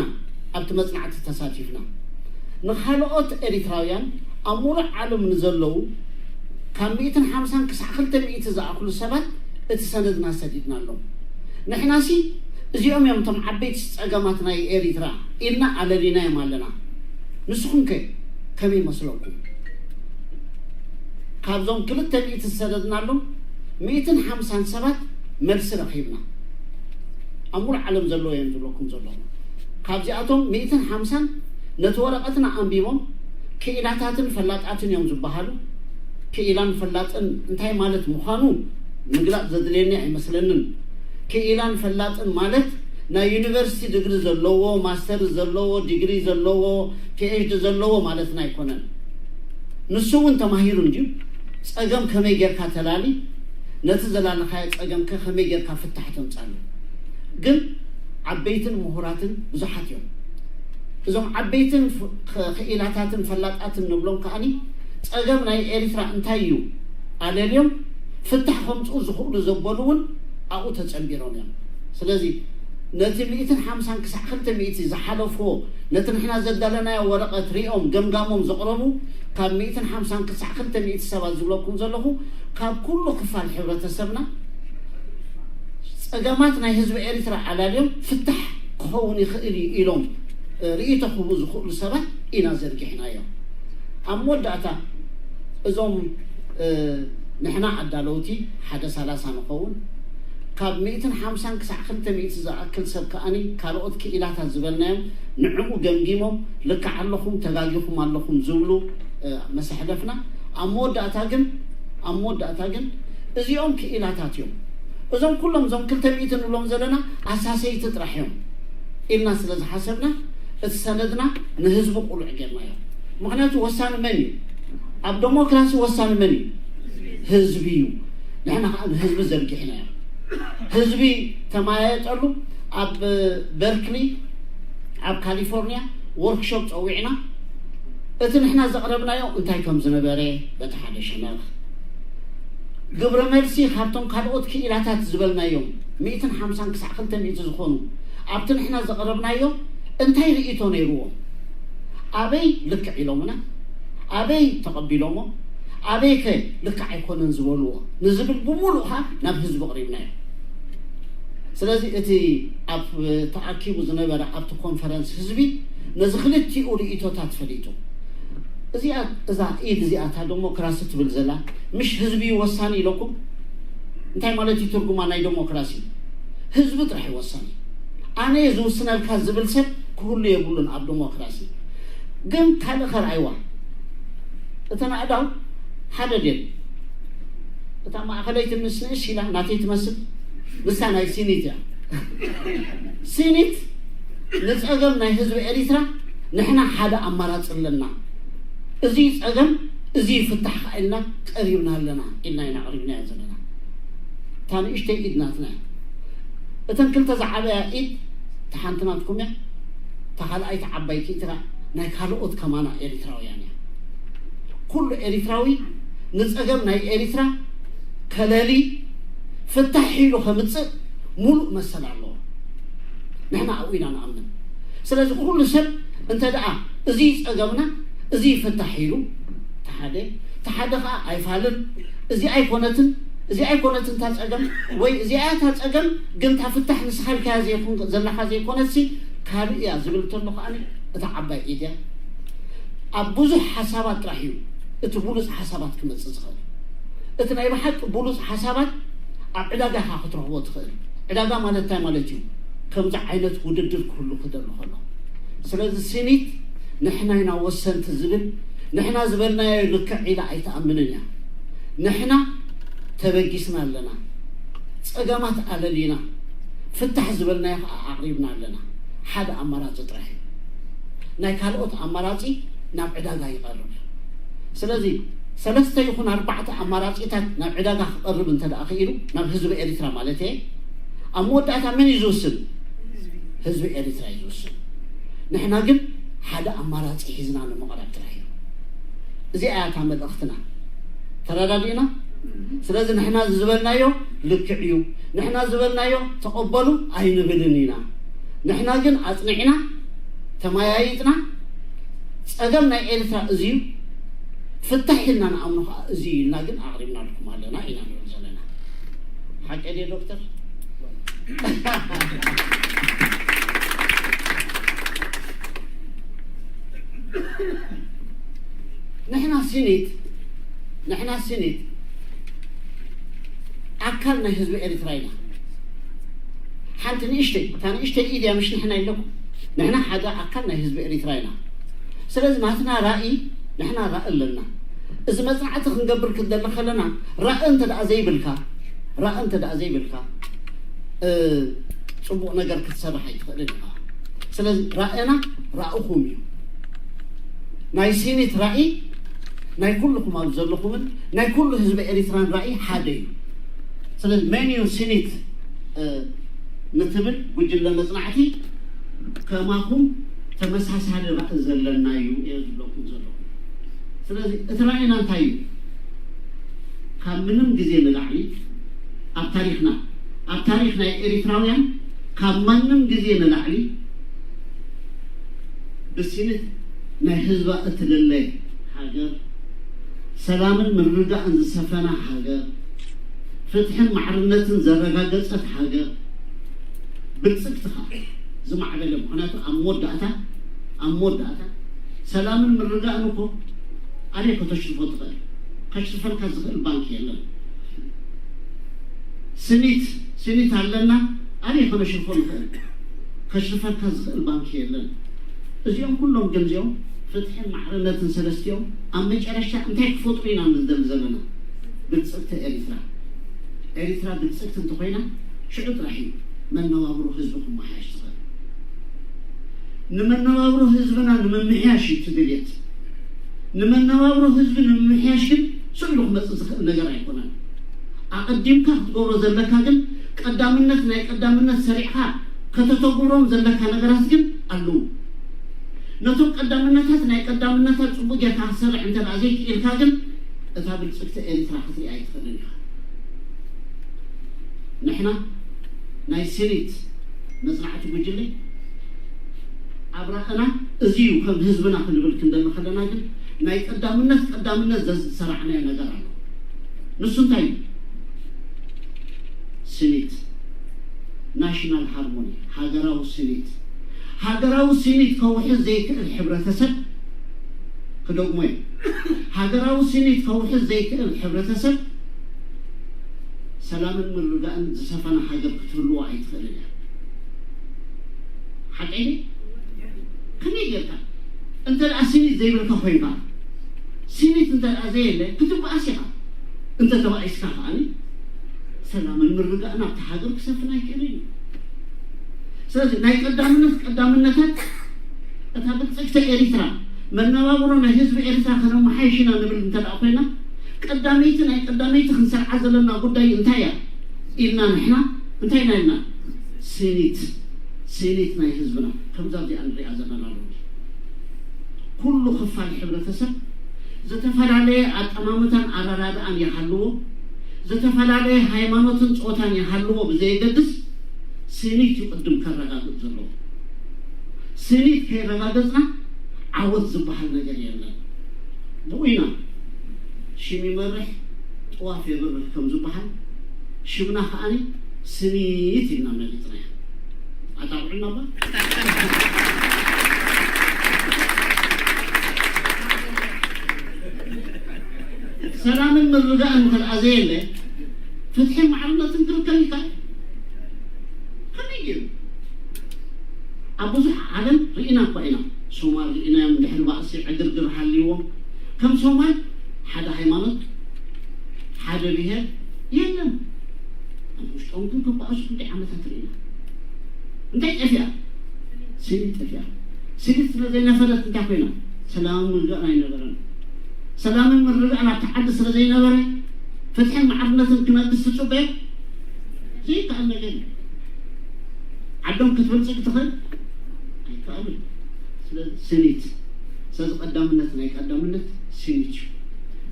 ኣብቲ መጽናዕቲ ተሳቲፍና። ንኻልኦት ኤሪትራውያን ኣብ ሙሉእ ዓለም ንዘለዉ ካብ ሚእትን ሓምሳን ክሳዕ ክልተ ሚእቲ ዝኣኽሉ ሰባት እቲ ሰነድና ሰዲድናሎም። ንሕናሲ እዚኦም እዮም እቶም ዓበይቲ ጸገማት ናይ ኤሪትራ ኢልና ኣለሊናዮም ኣለና። ንስኹም ከ ከመይ ይመስለኩም? ካብዞም ክልተ ሚእቲ ዝሰደድናሎም ሚእትን ሓምሳን ሰባት መልሲ ረኺብና። ኣብ ሙሉእ ዓለም ዘለዉ እዮም ዝብለኩም ዘለኹ። ካብዚኣቶም ሚእትን ሓምሳን ነቲ ወረቐትና ኣንቢቦም ክኢላታትን ፈላጣትን እዮም ዝበሃሉ። ክኢላን ፈላጥን እንታይ ማለት ምዃኑ ምግላጽ ዘድልየኒ ኣይመስለንን። ክኢላን ፈላጥን ማለት ናይ ዩኒቨርሲቲ ድግሪ ዘለዎ፣ ማስተር ዘለዎ፣ ዲግሪ ዘለዎ፣ ፒኤችዲ ዘለዎ ማለትና ኣይኮነን። ንሱ እውን ተማሂሩ እንድዩ። ጸገም ከመይ ጌርካ ተላሊ፣ ነቲ ዘላለኻዮ ጸገምከ ከመይ ጌርካ ፍታሕ ተምጻሉ። ግን ዓበይትን ምሁራትን ብዙሓት እዮም። እዞም ዓበይትን ፍ- ኽ- ክኢላታትን ፈላጣትን ንብሎም ከኣኒ ጸገም ናይ ኤሪትራ እንታይ እዩ ኣለልዮም ፍታሕ ከምጽኡ ዝኽእሉ ዘበሉ እውን ኣብኡ ተጸንቢሮም እዮም። ስለዚ ነቲ ሚእትን ሓምሳን ክሳዕ ክልተ ሚእቲ ዝሓለፍዎ ነቲ ንሕና ዘዳለናዮ ወረቐት ሪኦም ገምጋሞም ዘቕረቡ ካብ ሚእትን ሓምሳን ክሳዕ ክልተ ሚእቲ ሰባት ዝብለኩም ዘለኹ ካብ ኩሉ ክፋል ሕብረተሰብና ጸገማት ናይ ህዝቢ ኤሪትራ ኣላልዮም ፍታሕ ክኸውን ይኽእል እዩ ኢሎም እ፣ ርእይቶ ክህቡ ዝኽእሉ ሰባት ኢና ዘርጊሕናዮም። ኣብ መወዳእታ እዞም እ፣ ንሕና ኣዳለውቲ ሓደ ሰላሳ ንኸውን። ካብ ሚእትን ሓምሳን ክሳዕ ክልተ ሚእቲ ዝኣክል ሰብ ከኣኒ ካልኦት ክኢላታት ዝበልናዮም ንዕኡ ገምጊሞም ልክዕ ኣለኹም ተጋጊኹም ኣለኹም ዝብሉ እ፣ መሰሕለፍና። ኣብ መወዳእታ ግን ኣብ መወዳእታ ግን እዚኦም ክኢላታት እዮም። እዞም ኩሎም እዞም ክልተ ሚእቲ ንብሎም ዘለና ኣሳሰይቲ ጥራሕ እዮም ኢልና ስለ ዝሓሰብና እቲ ሰነድና ንህዝቢ ቁሉዕ ጌርናዮ። ምክንያቱ ወሳኒ መን እዩ? ኣብ ዴሞክራሲ ወሳኒ መን እዩ? ህዝቢ እዩ። ንሕና ከዓ ንህዝቢ ዘርጊሕናዮ። ህዝቢ ተመያየጠሉ። ኣብ በርክሊ ኣብ ካሊፎርኒያ ወርክሾፕ ፀዊዕና እቲ ንሕና ዘቕረብናዮ እንታይ ከም ዝነበረ በቲ ሓደ ሸነኽ ግብረ መልሲ ካብቶም ካልኦት ክኢላታት ዝበልናዮም ሚእትን ሓምሳን ክሳዕ ክልተ ሚእቲ ዝኾኑ ኣብቲ ንሕና ዘቕረብናዮ እንታይ ርእይቶ ነይርዎም? ኣበይ ልክዕ ኢሎምና? ኣበይ ተቐቢሎሞ? ኣበይ ከ ልክዕ ኣይኮነን ዝበልዎ ንዝብል ብምሉእ ኸዓ ናብ ህዝቢ ኣቕሪብናዮ። ስለዚ እቲ ኣብ ተኣኪቡ ዝነበረ ኣብቲ ኮንፈረንስ ህዝቢ ነዚ ክልቲኡ ርእይቶታት ፈሊጡ እዚኣ እዛ ኢድ እዚኣ እታ ዴሞክራሲ ትብል ዘላ ምሽ ህዝቢ እዩ ወሳኒ ኢለኩም እንታይ ማለት እዩ ትርጉማ ናይ ዴሞክራሲ ህዝቢ ጥራሕ እዩ ወሳኒ ኣነ እየ ዝውስነልካ ዝብል ሰብ ክህሉ የብሉን ኣብ ዴሞክራሲ ግን ካልእ ከርኣይዋ እተን ኣእዳው ሓደ ድየን እታ ማእኸለይቲ ምስ ንእስ ኢላ ናተይ ትመስል ንሳ ናይ ሲኒት እያ ሲኒት ንፀገም ናይ ህዝቢ ኤሪትራ ንሕና ሓደ ኣማራፂ ኣለና እዚ ፀገም እዚ ይፍታሕ ከዓ ኢልና ቀሪብና ኣለና ኢልና ኢና ኣቅሪብናዮ ዘለና እታ ንእሽተይ ኢድ ናትና እያ እተን ክልተ ዝዓበያ ኢድ እታ ሓንቲ ናትኩም እያ እታ ካልኣይቲ ዓባይቲ ኢትራ ናይ ካልኦት ከማና ኤሪትራውያን እያ ኩሉ ኤሪትራዊ ንፀገም ናይ ኤሪትራ ከለሊ ፍታሕ ኢሉ ከምፅእ ሙሉእ መሰል ኣለዎ ንሕና ኣብኡ ኢና ንኣምን ስለዚ ኩሉ ሰብ እንተ ደኣ እዚ ጸገምና እዚ ይፍታሕ ኢሉ ተሓደ ተሓደ ከዓ ኣይፋልን እዚ ኣይኮነትን እዚ ኣይኮነትን እታ ጸገም ወይ እዚኣ እታ ጸገም ግን እታ ፍታሕ ንስኻ ኢልካያ ዘይኮን ዘለኻ ዘይኮነትሲ ካልእ እያ ዝብል እንተሎ ከዓ እታ ዓባይ ኢድ እያ ኣብ ብዙሕ ሓሳባት ጥራሕ እዩ እቲ ብሉፅ ሓሳባት ክመፅእ ዝኽእል እቲ ናይ ብሓቂ ብሉፅ ሓሳባት ኣብ ዕዳጋ ኢኻ ክትረኽቦ ትኽእል ዕዳጋ ማለት እንታይ ማለት እዩ ከምዚ ዓይነት ውድድር ክህሉ ክደሊ ከሎ ስለዚ ሲኒት ንሕና ኢና ወሰንቲ ዝብል ንሕና ዝበልናዮ ልክዕ ኢላ ኣይትኣምንን እያ ንሕና ተበጊስና ኣለና ጸገማት ኣለሊና ፍታሕ ዝበልናዮ ከዓ ኣቕሪብና ኣለና ሓደ ኣማራፂ ጥራሕ እዩ ናይ ካልኦት ኣማራፂ ናብ ዕዳጋ ይቐርብ ስለዚ ሰለስተ ይኹን ኣርባዕተ ኣማራፂታት ናብ ዕዳጋ ክቐርብ እንተ ደኣ ክኢሉ ናብ ህዝቢ ኤሪትራ ማለት እየ ኣብ መወዳእታ መን እዩ ዝውስን ህዝቢ ኤሪትራ እዩ ዝውስን ንሕና ግን ሓደ ኣማራፂ ሒዝና ንምቕራብ ጥራሕ እዩ እዚኣ እያ እታ መልእኽትና ተረዳዲእና ስለዚ ንሕና ዝበልናዮ ልክዕ እዩ ንሕና ዝበልናዮ ተቐበሉ ኣይንብልን ኢና ንሕና ግን ኣፅኒዕና ተመያይጥና ጸገም ናይ ኤርትራ እዚ እዩ ፍታሕ ኢልና ንኣምኖ ከዓ እዚ እዩ ኢልና ግን ኣቕሪብናልኩም ኣለና ኢና ንብል ዘለና ሓቀ ድየ ዶክተር ንሕና ሲኒት ንሕና ሲኒት ኣካል ናይ ህዝቢ ኤርትራ ኢና። ሓንቲ ንእሽተይ፣ እታ ንእሽተይ ኢድ እያ፣ ምሽ ንሕና ኢለኩም። ንሕና ሓደ ኣካል ናይ ህዝቢ ኤርትራ ኢና። ስለዚ ናትና ራእይ ንሕና ራእይ ኣለና። እዚ መጽናዕቲ ክንገብር ክንደሊ ከለና ራእይ እንተ ደኣ ዘይብልካ፣ ራእይ እንተ ደኣ ዘይብልካ፣ እ፣ ጽቡቕ ነገር ክትሰርሕ ኣይትኽእልን ኢኻ። ስለዚ ራእይና ራእኹም እዩ። ናይ ሲኒት ራእይ ናይ ኩልኹም ኣብ ዘለኹምን ናይ ኩሉ ህዝቢ ኤርትራን ራእይ ሓደ እዩ። ስለዚ መን እዩ ሲኒት፣ እ፣ ንትብል ጉጅለ መጽናዕቲ ከማኹም ተመሳሳሊ ራእይ ዘለና እዩ እየ ዝብለኩም ዘለኹ። ስለዚ እቲ ራእይና እንታይ እዩ? ካብ ምንም ግዜ ንላዕሊ ኣብ ታሪኽና፣ ኣብ ታሪኽ ናይ ኤሪትራውያን ካብ ማንም ግዜ ንላዕሊ ብሲኒት ናይ ህዝባ እትልለ ሃገር፣ ሰላምን ምርግጋእን ዝሰፈና ሃገር፣ ፍትሕን ማዕርነትን ዘረጋገጸት ሃገር፣ ብልጽግቲ ኸኣ ዝማዕበለ። ምኽንያቱ ኣብ መወዳእታ፣ ኣብ መወዳእታ ሰላምን ምርግጋእን እኮ ኣበይ ከተሽርፎ ትኽእል? ከሽርፈልካ ዝኽእል ባንክ የለን። ስኒት፣ ስኒት ኣለና፣ ኣበይ ከነሽርፎ ንኽእል? ከሽርፈልካ ዝኽእል ባንክ የለን። እዚኦም ኩሎም ግን እዚኦም ፍትሕን ማዕርነትን ሰለስቲኦም ኣብ መጨረሽታ እንታይ ክፈጥሩ ኢና ንደሊ ዘለና? ብልጽግቲ ኤሪትራ። ኤሪትራ ብልጽግቲ እንተኾይና ሽዑ ጥራሕ እዩ መነባብሮ ህዝቢ ክመሓየሽ ዝኽእል። ንመነባብሮ ህዝብና ንምምሕያሽ እዩ እቲ ድልየት። ንመነባብሮ ህዝቢ ንምምሕያሽ ግን ስእሉ ክመጽእ ዝኽእል ነገር ኣይኮነን። ኣቐዲምካ ክትገብሮ ዘለካ ግን ቀዳምነት፣ ናይ ቀዳምነት ሰሪዕኻ ከተተግብሮም ዘለካ ነገራት ግን ኣለዉ። ነቶም ቀዳምነታት ናይ ቀዳምነታት ጽቡቕ ጌርካ ክትሰርዕ እንተ ደኣ ዘይክኢልካ ግን እታ ብልጽግቲ ኤሪትራ ክትሪኣ ኣይትኽእልን ኢኻ። ንሕና ናይ ስኒት መጽናዕቲ ጉጅለ ኣብ ራእና እዚ እዩ ከም ህዝብና ክንብል ክንደሊ ከለና ግን ናይ ቀዳምነት ቀዳምነት ዘዝሰራዕናዮ ነገር ኣሎ። ንሱ እንታይ እዩ? ስኒት፣ ናሽናል ሃርሞኒ፣ ሃገራዊ ስኒት። ሃገራዊ ስኒት ከውሕዝ ዘይክእል ሕብረተሰብ፣ ክደግሞ እየ፣ ሃገራዊ ስኒት ከውሕዝ ዘይክእል ሕብረተሰብ ሰላምን ምርግጋእን ዝሰፈና ሃገር ክትህልዎ ኣይትኽእልን እያ። ሓቀይ ድየ? ከመይ ጌርካ? እንተ ደኣ ስኒት ዘይብልካ ኮይንካ፣ ስኒት እንተ ደኣ ዘየለ ክትበኣስ ኢኻ። እንተ ተባኢስካ ከኣኒ ሰላምን ምርግጋእን ኣብታ ሃገር ክሰፍን ኣይክእልን እዩ። ስለዚ ናይ ቀዳምነት ቀዳምነታት እታ ብልጽግቲ ኤሪትራ፣ መነባብሮ ናይ ህዝቢ ኤሪትራ ከነመሓይሽ ኢና ንብል እንተ ደኣ ኮይና፣ ቀዳመይቲ ናይ ቀዳመይቲ ክንሰርዓ ዘለና ጉዳይ እንታይ እያ ኢልና ንሕና እንታይ ኢና ኢልና? ስኒት፣ ስኒት ናይ ህዝብና ከምዛ እዚኣ ንሪኣ ዘለና ሎሚ። ኩሉ ክፋል ሕብረተሰብ ዝተፈላለየ ኣጠማምታን ኣረዳድኣን ይሃልዎ፣ ዝተፈላለየ ሃይማኖትን ጾታን ይሃልዎ ብዘየገድስ፣ ስኒት እዩ ቅድም ከረጋግጽ ዘለዎ። ስኒት ከይረጋገጽና ዓወት ዝበሃል ነገር የለን። ብኡ ኢና ሽም ይመርሕ፣ ጥዋፍ የብርህ ከም ዝበሃል፣ ሽምና ከኣኒ ስኒት ኢልና መሪጽናያ። ኣጣቕዑና እባ። ሰላምን ምርግጋእን እንተ ደኣ ዘየለ፣ ፍትሕን ማዕርነትን ክርከብ ይከኣል? ከመይ ገይሩ? ኣብ ብዙሕ ዓለም ርኢና እኳ ኢና። ሶማል ርኢናዮም፣ ድሕሪ ባእሲ ዕግርግር ሃልይዎም። ከም ሶማል ሓደ ሃይማኖት፣ ሓደ ብሄር የለን። ኣብ ውሽጦም ግን ክበኣሱ ክንደይ ዓመታት ርኢና። እንታይ ጠፊኣ? ስኒት ጠፊኣ። ስኒት ስለ ዘይነበረት እንታይ ኮይና? ሰላምን ምርግጋእን ኣይነበረን። ሰላምን ምርግጋእን ኣብቲ ዓዲ ስለ ዘይነበረ፣ ፍትሕን ማዕርነትን ክነግስ ትጽበዮ? ዘይከኣል ነገር እዩ። ዓዶም ክትበልጽግ ትኽእል? ኣይከኣልን። ስለዚ ስኒት፣ ስለዚ ቀዳምነት ናይ ቀዳምነት ስኒት እዩ።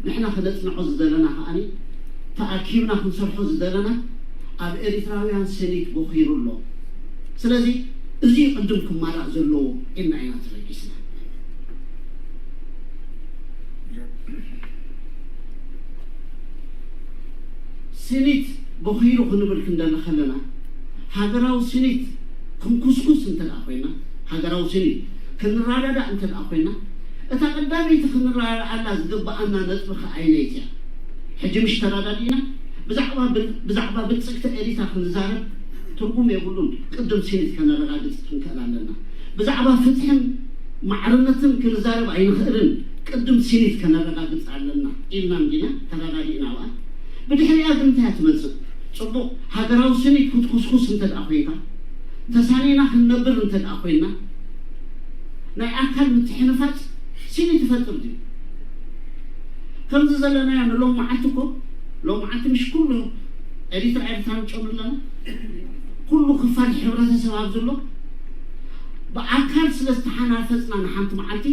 ንሕና ክነጽንዖ ዝደለና ከኣኒ፣ ተኣኪብና ክንሰርሖ ዝደለና፣ ኣብ ኤሪትራውያን ስኒት ቦኺሩ ኣሎ። ስለዚ እዚ እዩ ቅድም ክማላእ ዘለዎ ኢልና ኢና ተበጊስና። ስኒት ቦኺሩ ክንብል ክንደሊ ከለና፣ ሃገራዊ ስኒት ክንኩስኩስ እንተ ደኣ ኮይና፣ ሃገራዊ ስኒት ክንረዳዳእ እንተ ደኣ ኮይና፣ እታ ቀዳመይቲ ክንረዳዳኣላ ዝግብኣና ነጥቢ ከኣ ኣየነይቲ እያ? ሕጂ ምሽ ተረዳዲእና፣ ብዛዕባ ብልጽግቲ ኤሪትራ ክንዛረብ ትርጉም የብሉን። ቅድም ሲኒት ከነረጋግጽ ክንክእል ኣለና። ብዛዕባ ፍትሕን ማዕርነትን ክንዛረብ ኣይንኽእልን። ቅድም ሲኒት ከነረጋግጽ ኣለና ኢልና እንዲና ተረዳዲእና። ብድሕሪኣ ግን እንታይ ትመጽእ? ጽቡቕ ሃገራዊ ስኒት ክትኩስኩስ እንተ ደኣ ኮይንካ፣ ተሳኒና ክንነብር እንተ ደኣ ኮይንና፣ ናይ ኣካል ምትሕንፋጽ ስኒት ይፈጥር ድዩ? ከምዚ ዘለናዮ ንሎም መዓልቲ እኮ፣ ሎም መዓልቲ ምሽ ኩሉ ኤሪትራ ኤሪትራ ንጨኑ ኣለና። ኩሉ ክፋል ሕብረተሰብ ኣብ ዘሎ ብኣካል ስለ ዝተሓናፈጽና ንሓንቲ መዓልቲ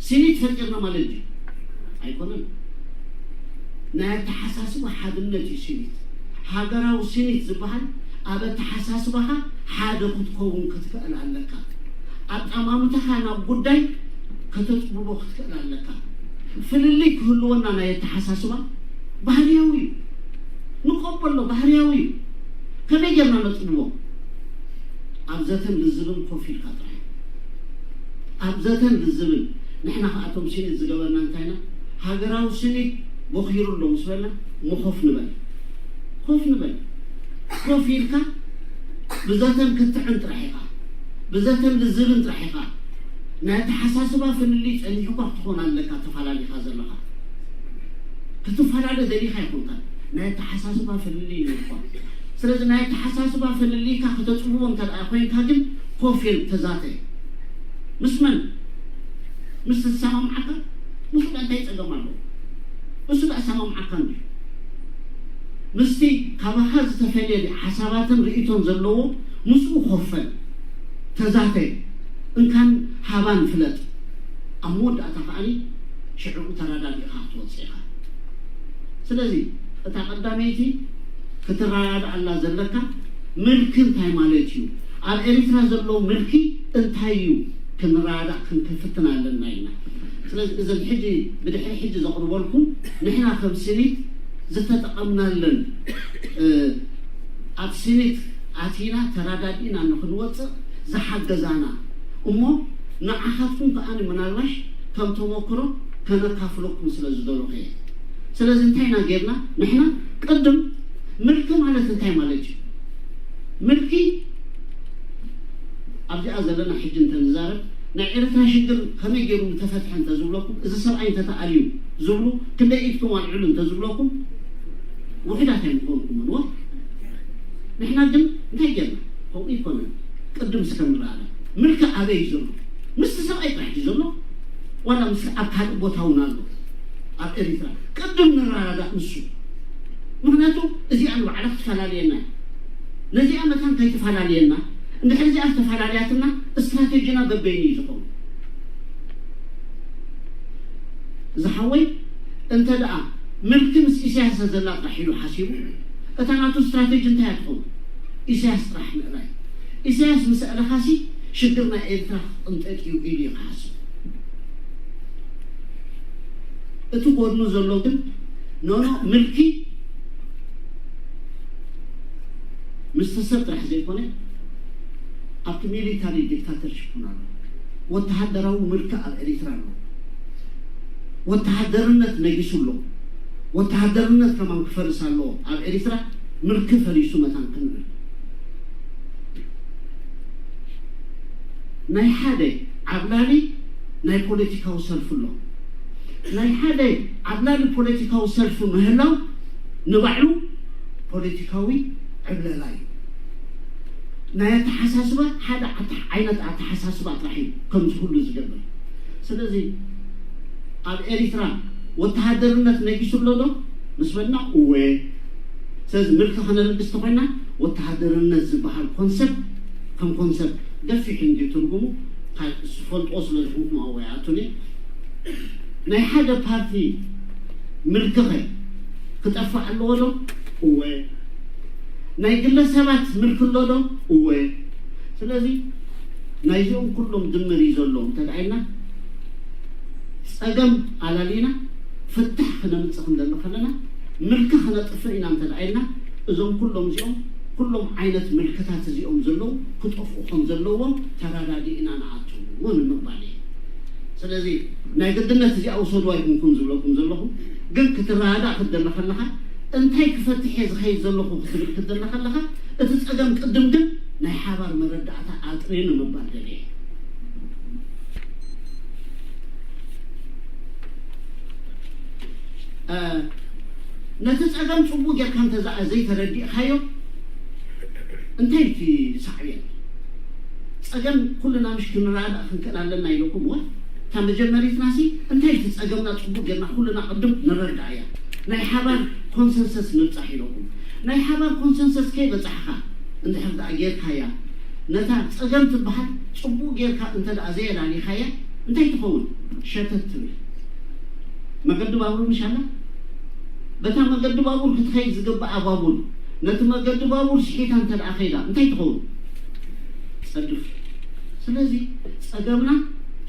ስኒት ፈጢርና ማለት ድዩ? ኣይኮነን። ናይ ኣተሓሳስባ ሓድነት እዩ ስኒት። ሃገራዊ ስኒት ዝበሃል ኣብ ኣተሓሳስባኻ ሓደ ክትከውን ክትክእል ኣለካ። ኣጠማምታኻ ናብ ጉዳይ ከተጥብቦ ክትክእል ኣለካ። ፍልልይ ክህልወና ናይ ኣተሓሳስባ ባህርያዊ እዩ። ንቀበሎ፣ ባህርያዊ እዩ። ከመይ ጌርና ነጥብቦ? ኣብ ዘተን ልዝብን ኮፍ ኢልካ ጥራይ። ኣብ ዘተን ልዝብን። ንሕና ከኣቶም ስኒት ዝገበርና እንታይና? ሃገራዊ ስኒት ቦኺሩ ኣሎ ምስ በልና፣ ሞ ኮፍ ንበል። ኮፍ ንበል። ኮፍ ኢልካ ብዘተን ክትዕን ጥራሕ ኢኻ። ብዘተን ልዝብን ጥራሕ ኢኻ። ናይ ኣተሓሳስባ ፍልልይ ጸኒሑካ ክትኾን ኣለካ ተፈላለኻ ዘለኻ። ክትፈላለ ደሊኻ ኣይኮንካን። ናይ ኣተሓሳስባ ፍልልይ እዩ እኮ። ስለዚ ናይ ኣተሓሳስባ ፍልልይካ ከተጽብቦ እንተ ደኣ ኮይንካ ግን ኮፍ ኢል ተዛተ። ምስ መን? ምስ ዝሰማምዓካ? ምስ እንታይ ጸገም ኣለዎ? እሱ ደኣ ሰማምዓካ እንድዩ። ምስቲ ካባኻ ዝተፈልየ ሓሳባትን ርእይቶን ዘለዎ ምስኡ ኮፈል፣ ተዛተ፣ እንካን ሃባን ፍለጥ። ኣብ መወዳእታ ከኣኒ ሽዕኡ ተረዳዲእኻ ክትወጽእ ኢኻ። ስለዚ እታ ቀዳመይቲ ክትረዳድኣላ ዘለካ ምልኪ እንታይ ማለት እዩ? ኣብ ኤሪትራ ዘሎ ምልኪ እንታይ እዩ? ክንረዳዳእ ክንክፍትን ኣለና ኢልና። ስለዚ እዘን ሕጂ ብድሕሪ ሕጂ ዘቕርበልኩም ንሕና ከም ስኒት ዝተጠቐምናለን፣ እ፣ ኣብ ስኒት ኣቲና ተረዳዲእና ንክንወፅእ ዝሓገዛና እሞ ንዓኻትኩም ከኣ ምናልባሽ ከም ተመክሮ ከነካፍለኩም ስለ ዝደለኹ እየ። ስለዚ እንታይ ኢና ጌርና ንሕና? ቅድም ምልኪ ማለት እንታይ ማለት እዩ? ምልኪ ኣብዚኣ ዘለና ሕጂ እንተንዛረብ ናይ ኤርትራ ሽግር ከመይ ገይሩ ምተፈትሐ እንተዝብለኩም፣ እዚ ሰብኣይ እንተተኣልዩ ዝብሉ ክንደይ ኢድኩም ኣልዕሉ እንተዝብለኩም ውሑዳት ኣይምኾንኩምን። ወ ንሕና ግን እንታይ ጌርና? ከምኡ ይኮነን። ቅድም እስከ ንረኣና። ምልኪ ኣበይ እዩ ዘሎ? ምስቲ ሰብኣይ ጥራሕ ድዩ ዘሎ? ዋላ ምስ ኣብ ካልእ ቦታ እውን ኣሎ? ኣብ ኤሪትራ ቅድም ንረዳዳእ ንሱ። ምኽንያቱ እዚኣ ንባዕላ ክትፈላልየና እያ። ነዚኣ መታን ከይተፈላለየና፣ እንድሕር እዚኣ ተፈላለያትና ስትራቴጂና በበይኑ እዩ ዝኸውን። ዝሓወይ እንተ ደኣ ምልኪ ምስ ኢሳያስ ዘላ ጥራሕ ኢሉ ሓሲቡ፣ እታ ናቱ ስትራቴጂ እንታይ እያ ትኸውን? ኢሳያስ ጥራሕ ምእላይ። ኢሳያስ ምስ ኣእለኻሲ ሽግር ናይ ኤርትራ ክቕንጠጥ እዩ ኢሉ እዩ ክሓስብ። እቲ ጎድኑ ዘሎ ግን ኖኖ ምልኪ ምስቲ ሰብ ጥራሕ ዘይኮነ ኣብቲ ሚሊታሪ ዲክታተርሽፕ እውን ኣሎ። ወተሃደራዊ ምልኪ ኣብ ኤሪትራ ኣሎ። ወተሃደርነት ነጊሱ ኣሎ። ወተሃደርነት ከማን ክፈርስ ኣለዎ። ኣብ ኤሪትራ ምልኪ ፈሪሱ መታን ክንብል ናይ ሓደ ዓብላሊ ናይ ፖለቲካዊ ሰልፊ ኣሎ። ናይ ሓደ ዓብላሊ ፖለቲካዊ ሰልፊ ምህላው ንባዕሉ ፖለቲካዊ ዕብለላ እዩ። ናይ ኣተሓሳስባ ሓደ ኣተ- ዓይነት ኣተሓሳስባ ጥራሕ እዩ ከምዚ ኩሉ ዝገብር። ስለዚ ኣብ ኤሪትራ ወተሃደርነት ነጊሱ ኣሎ ዶ ምስ በልና፣ እወ። ስለዚ ምልኪ ከነልግስ ተኮይና ወተሃደርነት ዝበሃል ኮንሰፕት ከም ኮንሰፕት ገፊሕ እንድዩ ትርጉሙ። ካብ ዝፈልጦ ስለ ዝኾንኩም ኣወያያቱኒ። ናይ ሓደ ፓርቲ ምልኪኸ ክጠፍእ ኣለዎ ዶ? እወ። ናይ ግለሰባት ምልኪ ኣሎ ዶ? እወ። ስለዚ ናይዚኦም ኩሎም ድምር እዩ ዘሎ እንተ ደኣ ኢልና ጸገም ኣላሊና ፍታሕ ክነምጽእ ክንደሊ ከለና ምልኪ ክነጥፍእ ኢና እንተ ደኣ ኢልና እዞም ኩሎም እዚኦም ኩሎም ዓይነት ምልክታት እዚኦም ዘለዉ ክጠፍኡ ከም ዘለዎም ተረዳዲእና ንኣቱ እውን ንምባል እየ። ስለዚ ናይ ግድነት እዚኣ ውሰዱ ኣይኮንኩም ዝብለኩም ዘለኹ፣ ግን ክትረዳዳእ ክትደሊ ከለኻ እንታይ ክፈትሕ እየ ዝኸይድ ዘለኹ ክትብል ክትደለ ከለኻ፣ እቲ ጸገም ቅድም ግን ናይ ሓባር መረዳእታ ኣጥርየ ንምባል ደልየ። እ፣ ነቲ ጸገም ጽቡቕ ጌርካ እንተ ዘይተረዲእካዮ፣ እንታይ እቲ ሳዕቤን? ጸገም ኩልና ምሽ ክንረዳእ ክንክእል ኣለና ኢለኩም። እዋ፣ እታ መጀመሪትናሲ እንታይ እቲ ጸገምና ጽቡቕ ጌርና ኩልና ቅድም ንረዳእ እያ። ናይ ሓባር ኮንሰንሰስ ንብጻሕ ኢለኩም። ናይ ሓባር ኮንሰንሰስ ከይበጻሕካ እንድሕር ደኣ ጌርካያ፣ ነታ ጸገም ትበሃል ጽቡቕ ጌርካ እንተ ደኣ ዘየላሊኻያ፣ እንታይ ትኸውን? ሸተት ትብል። መገዲ ባቡር ምሽ ኣላ? በታ መገዲ ባቡር ክትኸይድ ዝግብኣ ባቡር፣ ነቲ መገዲ ባቡር ስሒታ እንተ ደኣ ከይዳ፣ እንታይ ትኸውን? ትጸድፍ። ስለዚ ጸገምና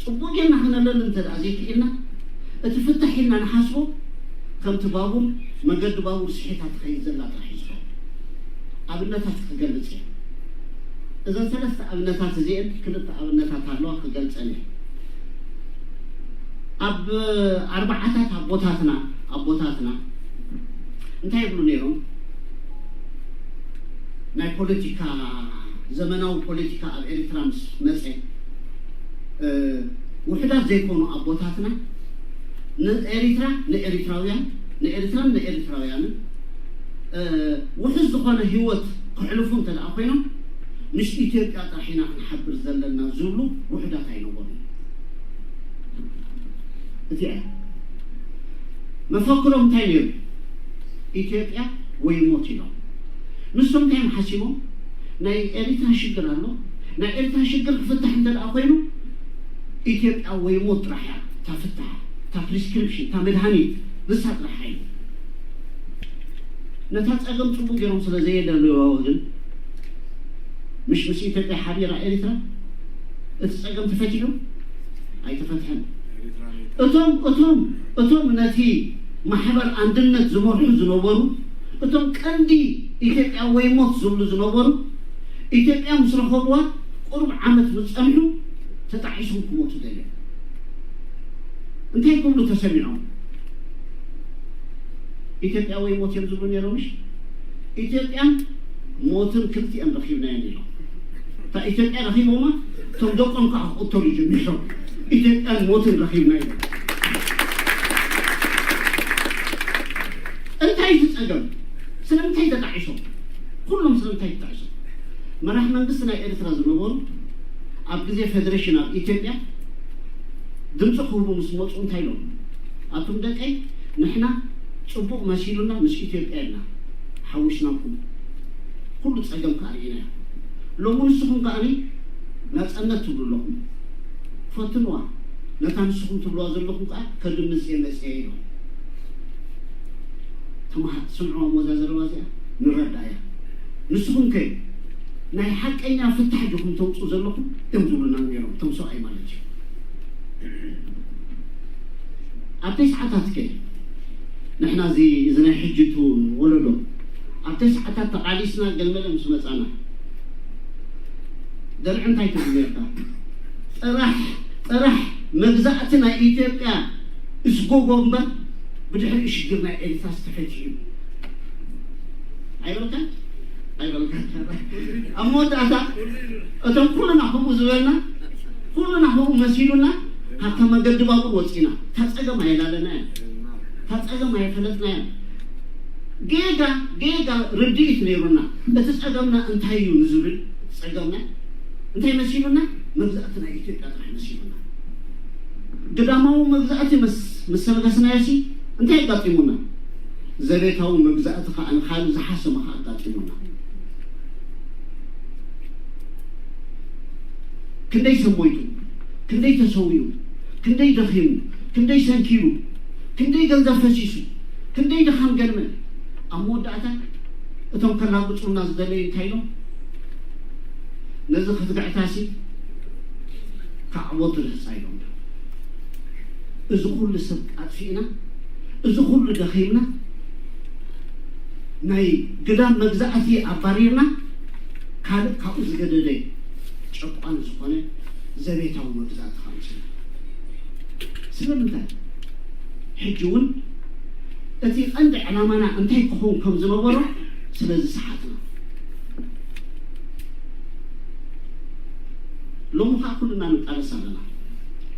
ጽቡቕ ጌርና ክነለሊ እንተ ደኣ ዘይክኢልና፣ እቲ ፍታሕ ኢልና ንሓስቦ፣ ከምቲ ባቡር፣ መገዲ ባቡር ስሒታ ትኸይድ ዘላ ጥራሕ እዩ ዝኸውን። ኣብነታት ክገልጽ እየ። እዘን ሰለስተ ኣብነታት እዚኤን፣ ክልተ ኣብነታት ኣለዋ ክገልጸን እየ። ኣብ ኣርባዓታት ኣቦታትና፣ ኣቦታትና እንታይ ይብሉ ነይሮም? ናይ ፖለቲካ፣ ዘመናዊ ፖለቲካ ኣብ ኤርትራ ምስ መጸ፣ እ፣ ውሑዳት ዘይኮኑ ኣቦታትና ንኤርትራ ንኤርትራውያን፣ ንኤርትራን ንኤርትራውያንን፣ እ፣ ውሑስ ዝኾነ ህይወት ክሕልፉ እንተ ደኣ ኮይኖም፣ ምስ ኢትዮጵያ ጥራሕ ኢና ክንሓብር ዘለና ዝብሉ ውሑዳት ኣይነበሩን። እቲኣ መፈክሮም እንታይ ነይሩ? ኢትዮጵያ ወይ ሞት ኢሎም። ንሶም እንታይ እዮም ሓሲቦም? ናይ ኤሪትራ ሽግር ኣሎ። ናይ ኤሪትራ ሽግር ክፍታሕ እንተ ደኣ ኮይኑ፣ ኢትዮጵያ ወይ ሞት ጥራሕ እያ እታ ፍታሕ፣ እታ ፕሪስክሪፕሽን፣ እታ መድሃኒት፣ ንሳ ጥራሕ እያ። ነታ ጸገም ጽቡቕ ገይሮም ስለ ዘየደልዋ ግን፣ ምሽ ምስ ኢትዮጵያ ሓቢራ ኤሪትራ እቲ ጸገም ተፈቲሑ? ኣይተፈትሐን። እቶም፣ እቶም፣ እቶም ነቲ ማሕበር ኣንድነት ዝመርሑ ዝነበሩ፣ እቶም ቀንዲ ኢትዮጵያ ወይ ሞት ዝብሉ ዝነበሩ፣ ኢትዮጵያ ምስ ረኸብዋ ቁሩብ ዓመት ምስ ጸንሑ ተጣዒሶም ክሞቱ ደልዮም። እንታይ ክብሉ ተሰሚዖም? ኢትዮጵያ ወይ ሞት እዮም ዝብሉ ነይሮም፣ ምሽ? ኢትዮጵያን ሞትን ክልቲኦም ረኺብናየን ኢሎም። እታ ኢትዮጵያ ረኺቦማ፣ እቶም ደቆም ከዓ ክቕተሉ ጀሚሮም። ኢትዮጵያን ሞትን ረኺብና ኢሎም። እንታይ እዩ እቲ ጸገም? ስለምንታይ ተጣዒሶም? ኩሎም ስለምንታይ ተጣዒሶም? መራሕ መንግስቲ ናይ ኤርትራ ዝነበሩ፣ ኣብ ግዜ ፌደሬሽን ኣብ ኢትዮጵያ ድምፂ ክህቡ ምስ መፁ እንታይ ኢሎም? ኣቱም ደቀይ፣ ንሕና ፅቡቕ መሲሉና ምስ ኢትዮጵያ ኢና ሓዊስናኩም፣ ኩሉ ፀገም ከዓ ርኢናዮ። ሎሚ ንስኹም ከዓኒ ናፀነት ትብሉ ኣለኹም። ፈትንዋ፣ ነታ ንስኹም ትብልዋ ዘለኹም ከዓ ከድምፅ እየ መፅየ ኢሎም። ተምሃ-፣ ስምዕዋ እሞ እዛ ዘረባ እዚኣ ንረዳእያ። ንስኹም ከ ናይ ሓቀኛ ፍታሕ ዲኹም ተውፅኡ ዘለኹም እዮም ዝብሉና ነይሮም፣ እቶም ሰብኣይ ማለት እዩ። ኣብ ተስዓታት ከ ንሕና እዚ፣ እዚ ናይ ሕጂ እቲ ወለዶ ኣብ ተስዓታት ተቓሊስና ገለመለ ምስ መፃና፣ ደርዒ እንታይ ትብል ነርካ? ጥራሕ፣ ጥራሕ መግዛእቲ ናይ ኢትዮጵያ እስጎጎ እምበር ብድሕሪኡ ሽግር ናይ ኤርትራ ዝተፈትዩ እዩ። ኣይበልካን? ኣይበልካን? ኣብ መወዳእታ እቶም ኩልና ከምኡ ዝበልና፣ ኩልና ከምኡ መሲሉና ካብታ መገዲ ባቡር ወፂና። እታ ፀገም ኣየላለናያን፣ እታ ፀገም ኣየፈለጥናያን። ጌጋ፣ ጌጋ ርድኢት ነይሩና። እቲ ጸገምና እንታይ እዩ ንዝብል ጸገምና እንታይ መሲሉና? መግዛእቲ ናይ ኢትዮጵያ ጥራሕ መሲሉና። ግዳማዊ መግዛእቲ ምስ፣ ምስ ሰበስናዮሲ እንታይ ኣጋጢሙና? ዘቤታዊ መግዛእቲ ከኣ ንኻልእ ዝሓሰመ ከኣ ኣጋጢሙና። ክንደይ ሰብ ሞይቱ፣ ክንደይ ተሰዊኡ፣ ክንደይ ደኺሙ፣ ክንደይ ሰንኪሉ፣ ክንደይ ገንዘብ ፈሲሱ፣ ክንደይ ድኻም ገርመ። ኣብ መወዳእታ እቶም ከላግጹና ዝደለዩ እንታይ ኢሎም? ነዚ ክትግዕታሲ ካዕቦ ትርህጻ ኢሎም። እዚ ኩሉ ሰብ ኣጥፊእና፣ እዚ ኩሉ ደኺምና፣ ናይ ግዳም መግዛእቲ ኣባሪርና፣ ካልእ ካብኡ ዝገደደ ጨቋኒ ዝኾነ ዘቤታዊ መግዛእቲ ከምፅና። ስለምንታይ? ሕጂ እውን እቲ ቀንዲ ዕላማና እንታይ ክኸውን ከም ዝነበሮ ስለ ዝሰሓትና። ሎሚ ከዓ ኩልና ንቃለስ ኣለና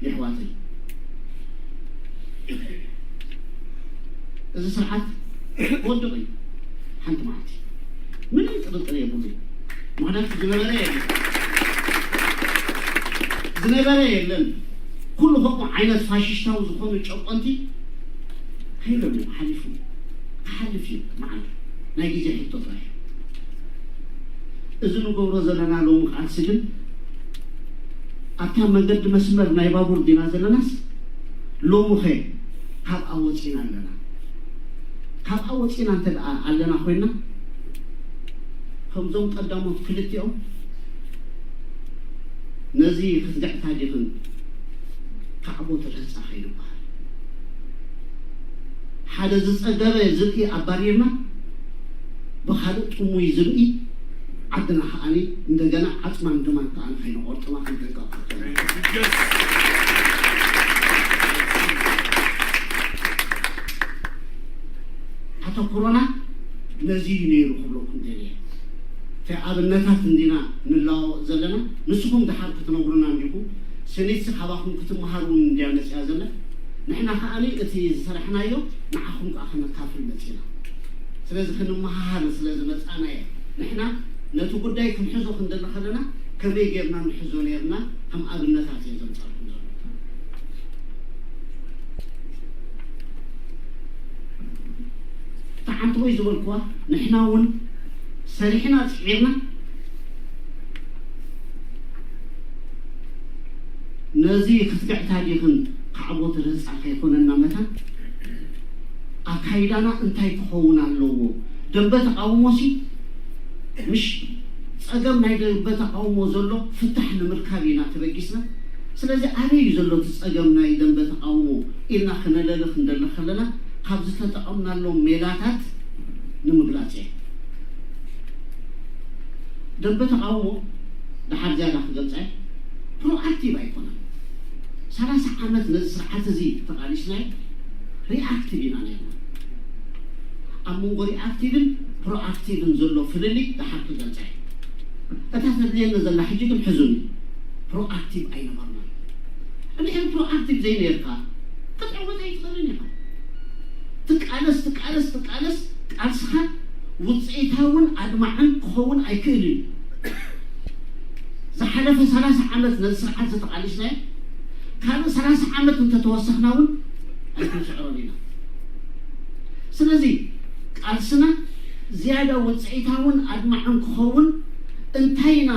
የሕዋተይ። እዚ ስርዓት ክወድቕ እዩ ሓንቲ መዓልቲ፣ ምንም ጥርጥር የብሉን። ምክንያቱ ዝነበረ የለን፣ ዝነበረ የለን። ኩሉ ከምኡ ዓይነት ፋሽስታዊ ዝኾኑ ጨቆንቲ ከይዶም እዮም ሓሊፉ፣ ክሓልፍ እዩ መዓልቲ፣ ናይ ግዜ ሕቶ ጥራሕ እዩ። እዚ ንገብሮ ዘለና ሎሚ ቃልሲ ግን ኣብታ መንገዲ መስመር ናይ ባቡር ዲና ዘለናስ? ሎሚ ኸ ካብኣ ወፂና ኣለና? ካብኣ ወፂና እንተ ደኣ ኣለና ኮይና፣ ከምዞም ቀዳሞት ክልቲኦም ነዚ ክትግዕታ ዲኽን ካዕቦት ርህፃ ከይንበሃል፣ ሓደ ዝፀገበ ዝርኢ ኣባሪርና ብኻልእ ጥሙይ ዝርኢ ዓድና ከዓኒ እንደገና ዓፅማን ደማን ከዓኒ ከይንቆርጥማ ክንጥንቀቕ። ኣተኩሮና ነዚ እዩ ነይሩ ክብለኩም ደልየ። እቲ ኣብነታት እንዲና ንለዋወጥ ዘለና፣ ንስኹም ደሓር ክትነግሩና እንዲኹም፣ ሰኒትሲ ካባኹም ክትመሃር እውን እንድያ መፅያ ዘላ። ንሕና ከዓኒ እቲ ዝሰራሕናዮ ንዓኹም ከዓ ከነካፍል መፂና። ስለዚ ክንመሃሃር ስለ ዝመፃና እየ። ንሕና ነቲ ጉዳይ ክንሕዞ ክንደሊ ከለና ከመይ ጌርና ንሕዞ ነይርና ከም ኣብነታት እየ ዘምፃልኩም ዘሎ። እታ ሓንቲ ወይ ዝበልኩዋ ንሕና እውን ሰሪሕና ፅዒርና ነዚ ክትግዕታ ዲኽን ካዕቦት ርህፃ ከይኮነና መታን ኣካይዳና እንታይ ክኸውን ኣለዎ? ደንበ ተቃውሞ ሲ ምሽ ጸገም ናይ ደንበ ተቃውሞ ዘሎ ፍታሕ ንምርካብ ኢና ተበጊስና። ስለዚ ኣበይ እዩ ዘሎ እቲ ጸገም ናይ ደንበ ተቃውሞ ኢልና ክነለሊ ክንደሊ ከለና ካብ ዝተጠቐምናሎም ሜላታት ንምግላጽ እየ። ደንበ ተቃውሞ ደሓር ዝያዳ ክገልጸ ፕሮኣክቲቭ ኣይኮነን። ሰላሳ ዓመት ነዚ ስርዓት እዚ ተቃሊስናዮ ሪኣክቲቭ ኢና ነርና። ኣብ መንጎ ሪኣክቲቭን ፕሮኣክቲቭን ዘሎ ፍልልይ ደሓር ክገልጸ እየ። እታ ተድልየኒ ዘላ ሕጂ ግን ሕዙኒ ፕሮኣክቲቭ ኣይነበርናን። እንድሕር ፕሮኣክቲቭ ዘይነርካ ክትዕወት ኣይትኽእልን ኢኻ። ትቃለስ ትቃለስ ትቃለስ ቃልስኻ ውፅኢታውን ኣድማዕን ክኸውን ኣይክእልን እዩ። ዝሓለፈ ሰላሳ ዓመት ነዚ ስርዓት ዝተቃሊስናዮ ካልእ ሰላሳ ዓመት እንተተወሰኽና እውን ኣይክንስዕሮን ኢና። ስለዚ ቃልስና ዝያዳ ውፅኢታውን ኣድማዕን ክኸውን እንታይ ኢና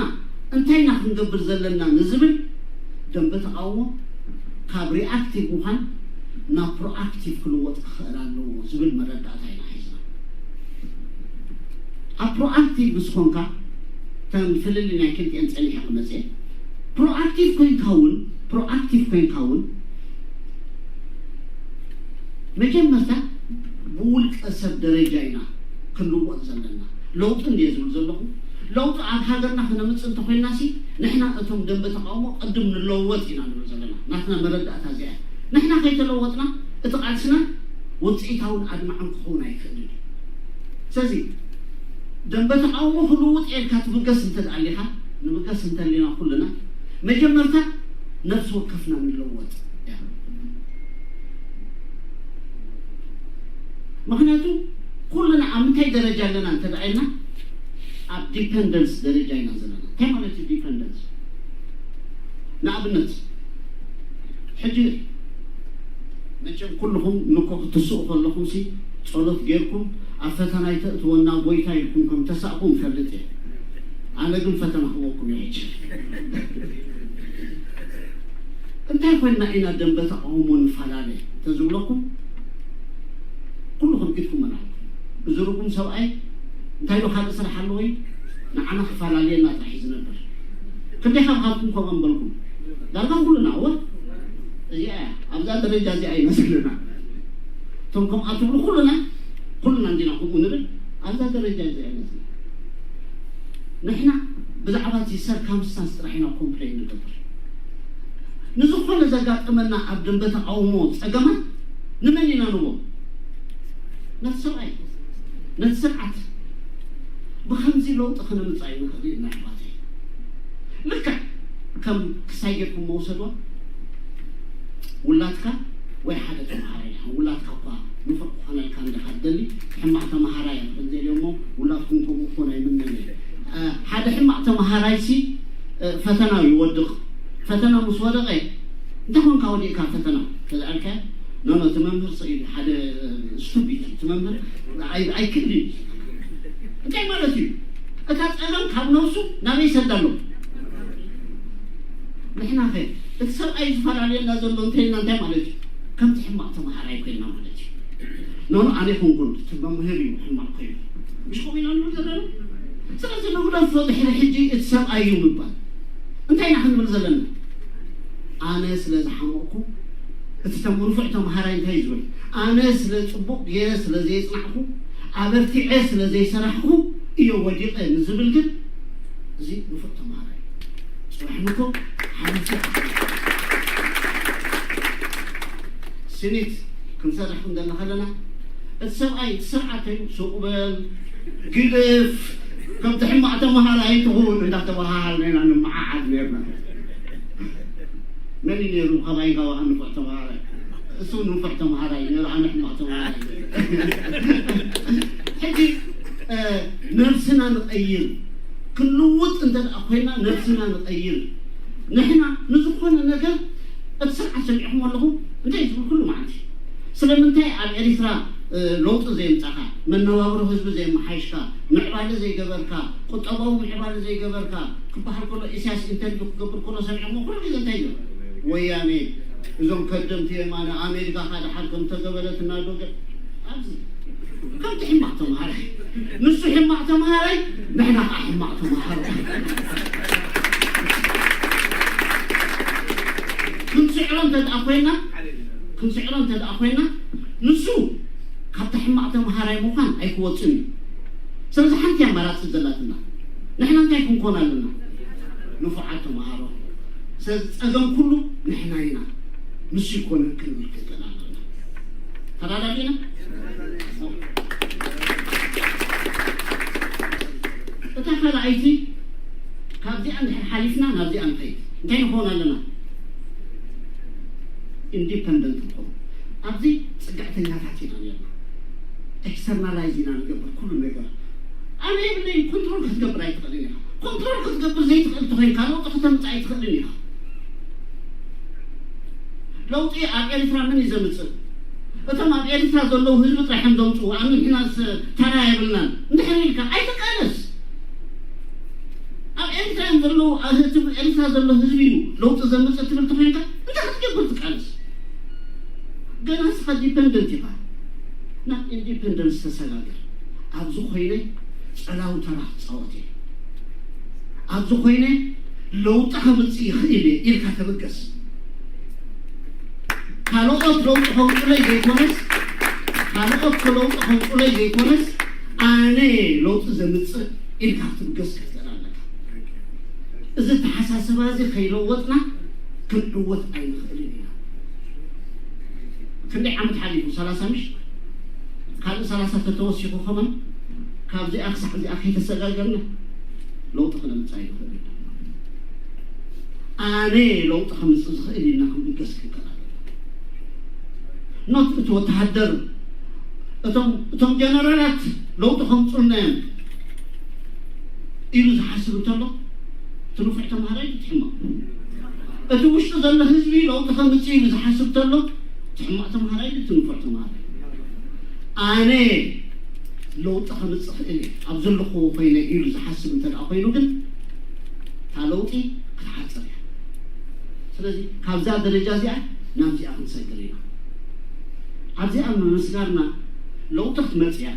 እንታይ ኢና ክንገብር ዘለና ንዝብል ደንበ ተቃውሞ ካብ ሪኣክቲቭ ምዃን ናብ ፕሮኣክቲቭ ክልወጥ ክኽእል ኣለዎ ዝብል መረዳእታ ኢና ሒዝና። ኣብ ፕሮኣክቲቭ ምስ ኮንካ ከም ፍልልይ ናይ ክልቲኤን ፀኒሐ ክመፅእ ፕሮኣክቲቭ ኮይንካ እውን ፕሮኣክቲቭ ኮይንካ እውን መጀመርታ ብውልቀ ሰብ ደረጃ ኢና ክንልወጥ ዘለና። ለውጢ እንድየ ዝብል ዘለኹ። ለውጢ ኣብ ሃገርና ክነምፅእ እንተኮይንና ሲ ንሕና እቶም ደንበ ተቃውሞ ቅድም ንለወጥ ኢና ንብል ዘለና። ናትና መረዳእታ እዚኣ እያ። ንሕና ከይተለወጥና እቲ ቃልስና ውፅኢታውን ኣድማዕን ክኸውን ኣይክእልን እዩ። ስለዚ ደንበ ተቃውሞ ክልውጥ ኢልካ ትብገስ እንተደኣሊኻ ንብገስ እንተሊና ኩልና መጀመርታ ነፍሲ ወከፍና ንለወጥ እያ። ምክንያቱ ኩልና ኣብ ምንታይ ደረጃ ኣለና እንተ ኢልና ኣብ ዲፐንደንስ ደረጃ ኢና ዘለና። እንታይ ማለት እዩ ዲፐንደንስ? ንኣብነት ሕጂ መቸም ኩልኹም ንኮ ክትስኡ ከለኹም ሲ ጸሎት ጌርኩም ኣብ ፈተና ይተእትወና ጎይታ ኢልኩም ከም ተሳእኩም ፈልጥ እየ። ኣነ ግን ፈተና ክወኩም እየ ሕጂ። እንታይ ኮይንና ኢና ደንበ ተቃውሞ ንፈላለ እንተዝብለኩም ኩልኹም ኢድኩም መልዓልኩም። እዚ ርጉም ሰብኣይ እንታይ ዶ ካልእ ስራሕ ኣለዎ እዩ ንዓና ክፈላለየና ጥራሕ እዩ ዝነብር። ክንደይ ካብ ካብኩም ከምኦም በልኩም ዳርጋ ኩልና እወ እዚኣ እያ ኣብዛ ደረጃ እዚኣ ይመስልና። እቶም ከምኣ ትብሉ ኩልና ኩልና እንዲና ከምኡ ንብል ኣብዛ ደረጃ እዚኣ ይመስልና። ንሕና ብዛዕባ እቲ ሰርከምስታንስ ጥራሕ ኢና ኮምፕሌን ንገብር። ንዝኾነ ዘጋጠመና ኣብ ደንበ ተቃውሞ ፀገማት ንመን ኢና ንቦ? ነቲ ሰብኣይ፣ ነቲ ስርዓት ብኸምዚ ለውጢ ክነምፅእ ኣይንኽእል ኢና ኣሕዋተይ። ልክዕ ከም ክሳይ ጌርኩም መውሰድዋ፣ ውላድካ ወይ ሓደ ተምሃራይ ይኹን፣ ውላድካ እኳ ንፉዕ ክኾነልካ እንዲኻ ትደሊ፣ ሕማቕ ተምሃራይ እዮም ክንደልዮ እሞ፣ ውላድኩም ከምኡ ክኾኑ ኣይምነን እየ። ሓደ ሕማቕ ተምሃራይ ሲ ፈተና ይወድቕ። ፈተና ምስ ወደቐ፣ እንታይ ኮንካ ወዲቕካ ፈተና ተልኣልካ? ኖ ኖ፣ እቲ መምህር ስቕ ኢሉ፣ ሓደ ስቱፒድ እቲ መምህር ኣይክእልን። እንታይ ማለት እዩ? እታ ፀገም ካብ ነብሱ ናበይ ይሰዳ ኣሎ? ንሕና ኸ እቲ ሰብኣይ ዝፈላለየና ዘሎ እንተይልና እንታይ ማለት እዩ? ከምቲ ሕማቕ ተምሃራይ ኮይና ማለት እዩ። ኖ ኖ፣ ኣነ ይኹንኩን እቲ መምህር እዩ ሕማቕ ኮይኑ፣ ምሽ ከምኡ ኢና ንብል ዘለና። ስለዚ ንግደፎ ድሕሪ ሕጂ እቲ ሰብኣይ እዩ ምባል እንታይ ኢና ክንብል ዘለና? ኣነ ስለ ዝሓመቕኩ እቲ ተምንፉዕ ተምሃራይ እንታይ እዩ ዝብል? ኣነ ስለ ፅቡቕ ገይረ ስለ ዘየፅናዕኩ፣ ኣበርቲዐ ስለ ዘይሰራሕኩ እዮ ወዲቐ ንዝብል ግን፣ እዚ ንፉዕ ተምሃራይ እዩ። ፅባሕ ንኮ ሓንቲ ስኒት ክንሰርሕ ክንደና ከለና፣ እቲ ሰብኣይ እቲ ስርዓት እዩ፣ ሱቕ በል፣ ግደፍ፣ ከምቲ ሕማቕ ተምሃራይ ኣይትኹን እንዳተባሃሃልና ኢና ንመዓዓድ ነርና። መን እዩ ነይሩ ካባይን ካባኻን ንፉዕ ተምሃራይ? እሱ ንፉዕ ተምሃራይ ነይሩ፣ ኣነ ሕማቕ ተምሃራይ። ሕጂ ነብስና ንቐይር፣ ክንልውጥ እንተ ደኣ ኮይና ነብስና ንቐይር። ንሕና ንዝኾነ ነገር እቲ ስርዓት ሰሚዕኹም ኣለኹም እንታይ ዝብል ኩሉ መዓልቲ? ስለምንታይ ኣብ ኤሪትራ ለውጢ ዘየምጻኻ፣ መነባብሮ ህዝቢ ዘየመሓይሽካ፣ ምዕባለ ዘይገበርካ፣ ቁጠባዊ ምዕባለ ዘይገበርካ ክበሃል ከሎ፣ ኢሳያስ ኢንተርቪው ክገብር ከሎ ሰሚዕሞ ኩሉ ግዜ እንታይ ይብል? ወያኔ፣ እዞም ከደምቲ የማነ ኣሜሪካ ካድሓት ከም ተገበረት እናዶ ገ-፣ ኣብዚ ከምቲ ሕማቕ ተምሃራይ፣ ንሱ ሕማቕ ተምሃራይ፣ ንሕና ከዓ ሕማቕ ተምሃሮ። ክንስዕሮ እንተ ደኣ ኮይና፣ ክንስዕሮ እንተ ደኣ ኮይና፣ ንሱ ካብቲ ሕማቕ ተምሃራይ ምዃን ኣይክወፅን እዩ። ስለዚ ሓንቲ ኣማራፂ ዘላትና፣ ንሕና እንታይ ክንኮን ኣለና? ንፉዓት ተምሃሮ። ስለዚ ፀገም ኩሉ ንሕና ኢና፣ ንሱ ይኮነ ክንብል ክክእል ኣለና። ተረዳዲና? እታ ካልኣይቲ፣ ካብዚኣ እንድሕር ሓሊፍና ናብዚኣ ንኸይድ፣ እንታይ ንኾን ኣለና? ኢንዲፐንደንት ንኾን። ኣብዚ ፅግዕተኛታት ኢና ነርና። ኤክስተርናላይዝ ኢና ንገብር ኩሉ ነገር። ኣነ የብለይን፣ ኮንትሮል ክትገብር ኣይትኽእልን ኢኻ። ኮንትሮል ክትገብር ዘይትኽእል ተኾይንካ ለውጢ ክተምፅእ ኣይትኽእልን ኢኻ። ለውጢ ኣብ ኤርትራ መን እዩ ዘምፅእ? እቶም ኣብ ኤርትራ ዘለዉ ህዝቢ ጥራሕ እዮም ዘምፅኡ። ኣብ ንሕናስ ተራ የብልናን እንድሕር ኢልካ ኣይትቃለስ። ኣብ ኤርትራ እዮም ዘለዉ፣ ኣብ ህዝቢ ኤርትራ ዘሎ ህዝቢ እዩ ለውጢ ዘምፅእ ትብል ተኾይንካ እንታይ ክትገብር ትቃለስ? ገና ንስኻ ዲፐንደንት ኢኻ። ናብ ኢንዲፐንደንስ ተሰጋገር። ኣብዚ ኮይነ ጸላዊ ተራ ክጻወት እየ። ኣብዚ ኮይነ ለውጢ ከምጽእ ይኽእል እየ ኢልካ ተበገስ። ካልኦት ለውጢ ከምጹለይ ዘይኮነስ፣ ካልኦት ለውጢ ከምጹለይ ዘይኮነስ፣ ኣነ ለውጢ ዘምጽእ ኢልካ ክትብገስ ክትኽእል ኣለካ። እዚ ኣተሓሳስባ እዚ ከይለወጥና ክንዕወት ኣይንኽእልን ኢና። ክንደይ ዓመት ሓሊፉ? ሰላሳ ምሽ? ካልእ ሰላሳ ተተወሲኹ ከማን ካብዚኣ ክሳዕ እዚኣ ከይተሰጋገርና ለውጢ ክነምጽእ ኣይንኽእልን ኢና። ኣነ ለውጢ ከምጽእ ዝኽእል ኢልና ክንብገስ ክንክእል ኣለና። ኖት እቲ ወተሃደር፣ እቶም፣ እቶም ጀነራላት ለውጢ ከምጽኡልና እዮም ኢሉ ዝሓስብ እንተሎ፣ እቲ ንፉዕ ተምሃራይ እዩ ሕማቕ። እቲ ውሽጢ ዘሎ ህዝቢ ለውጢ ከምጽእ ኢሉ ዝሓስብ እንተሎ፣ እቲ ሕማቕ ተምሃራይ እዩ፣ እቲ ንፉዕ ተምሃራይ። ኣነ ለውጢ ከምጽእ ክእል እየ ኣብ ዘለኹዎ ኮይነ ኢሉ ዝሓስብ እንተ ደኣ ኮይኑ ግን፣ እታ ለውጢ ክትሓጽር እያ። ስለዚ ካብዛ ደረጃ እዚኣ ናብዚኣ ክንሰግር ኢና። ኣብዚኣ ምምስጋርና ለውጢ ክትመጽእ እያ።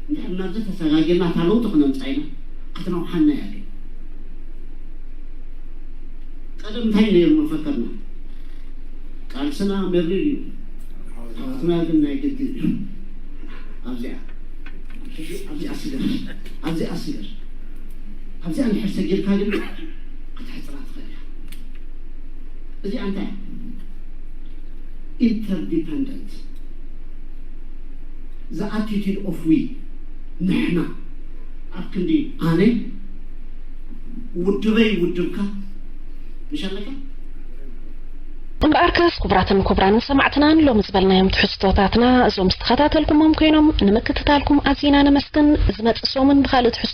እንድሕር ናብዚ ተሰጋጊርና እታ ለውጢ ክነምጽኣ ኢና፣ ክትነውሓና እያ ግን። ቀደም እንታይ ነይሩ መፈከርና? ቃልስና መሪር እዩ፣ ዓወትና ግን ናይ ግድን እዩ። ኣብዚኣ፣ ኣብዚኣ ስገር፣ ኣብዚኣ ስገር፣ ኣብዚኣ እንድሕር ሰጊርካ ግን ክትሕጽራ ትኽእል እያ። እዚኣ እንታይ እያ? ኢንተርዲፐንደንት። The attitude of we, ንሕና፣ ኣብ ክንዲ ኣነ፣ ውድበይ ውድብካ፣ ምሽ ኣለካ? እምበኣርከስ ክቡራትን ክቡራንን ሰማዕትናን ሎሚ ዝበልናዮም ትሕዝቶታትና እዞም ዝተኸታተልኩሞም ኮይኖም ንምክትታልኩም ኣዚና ነመስግን። ዝመጽእ ሰሙን ብኻልእ ትሕዝቶ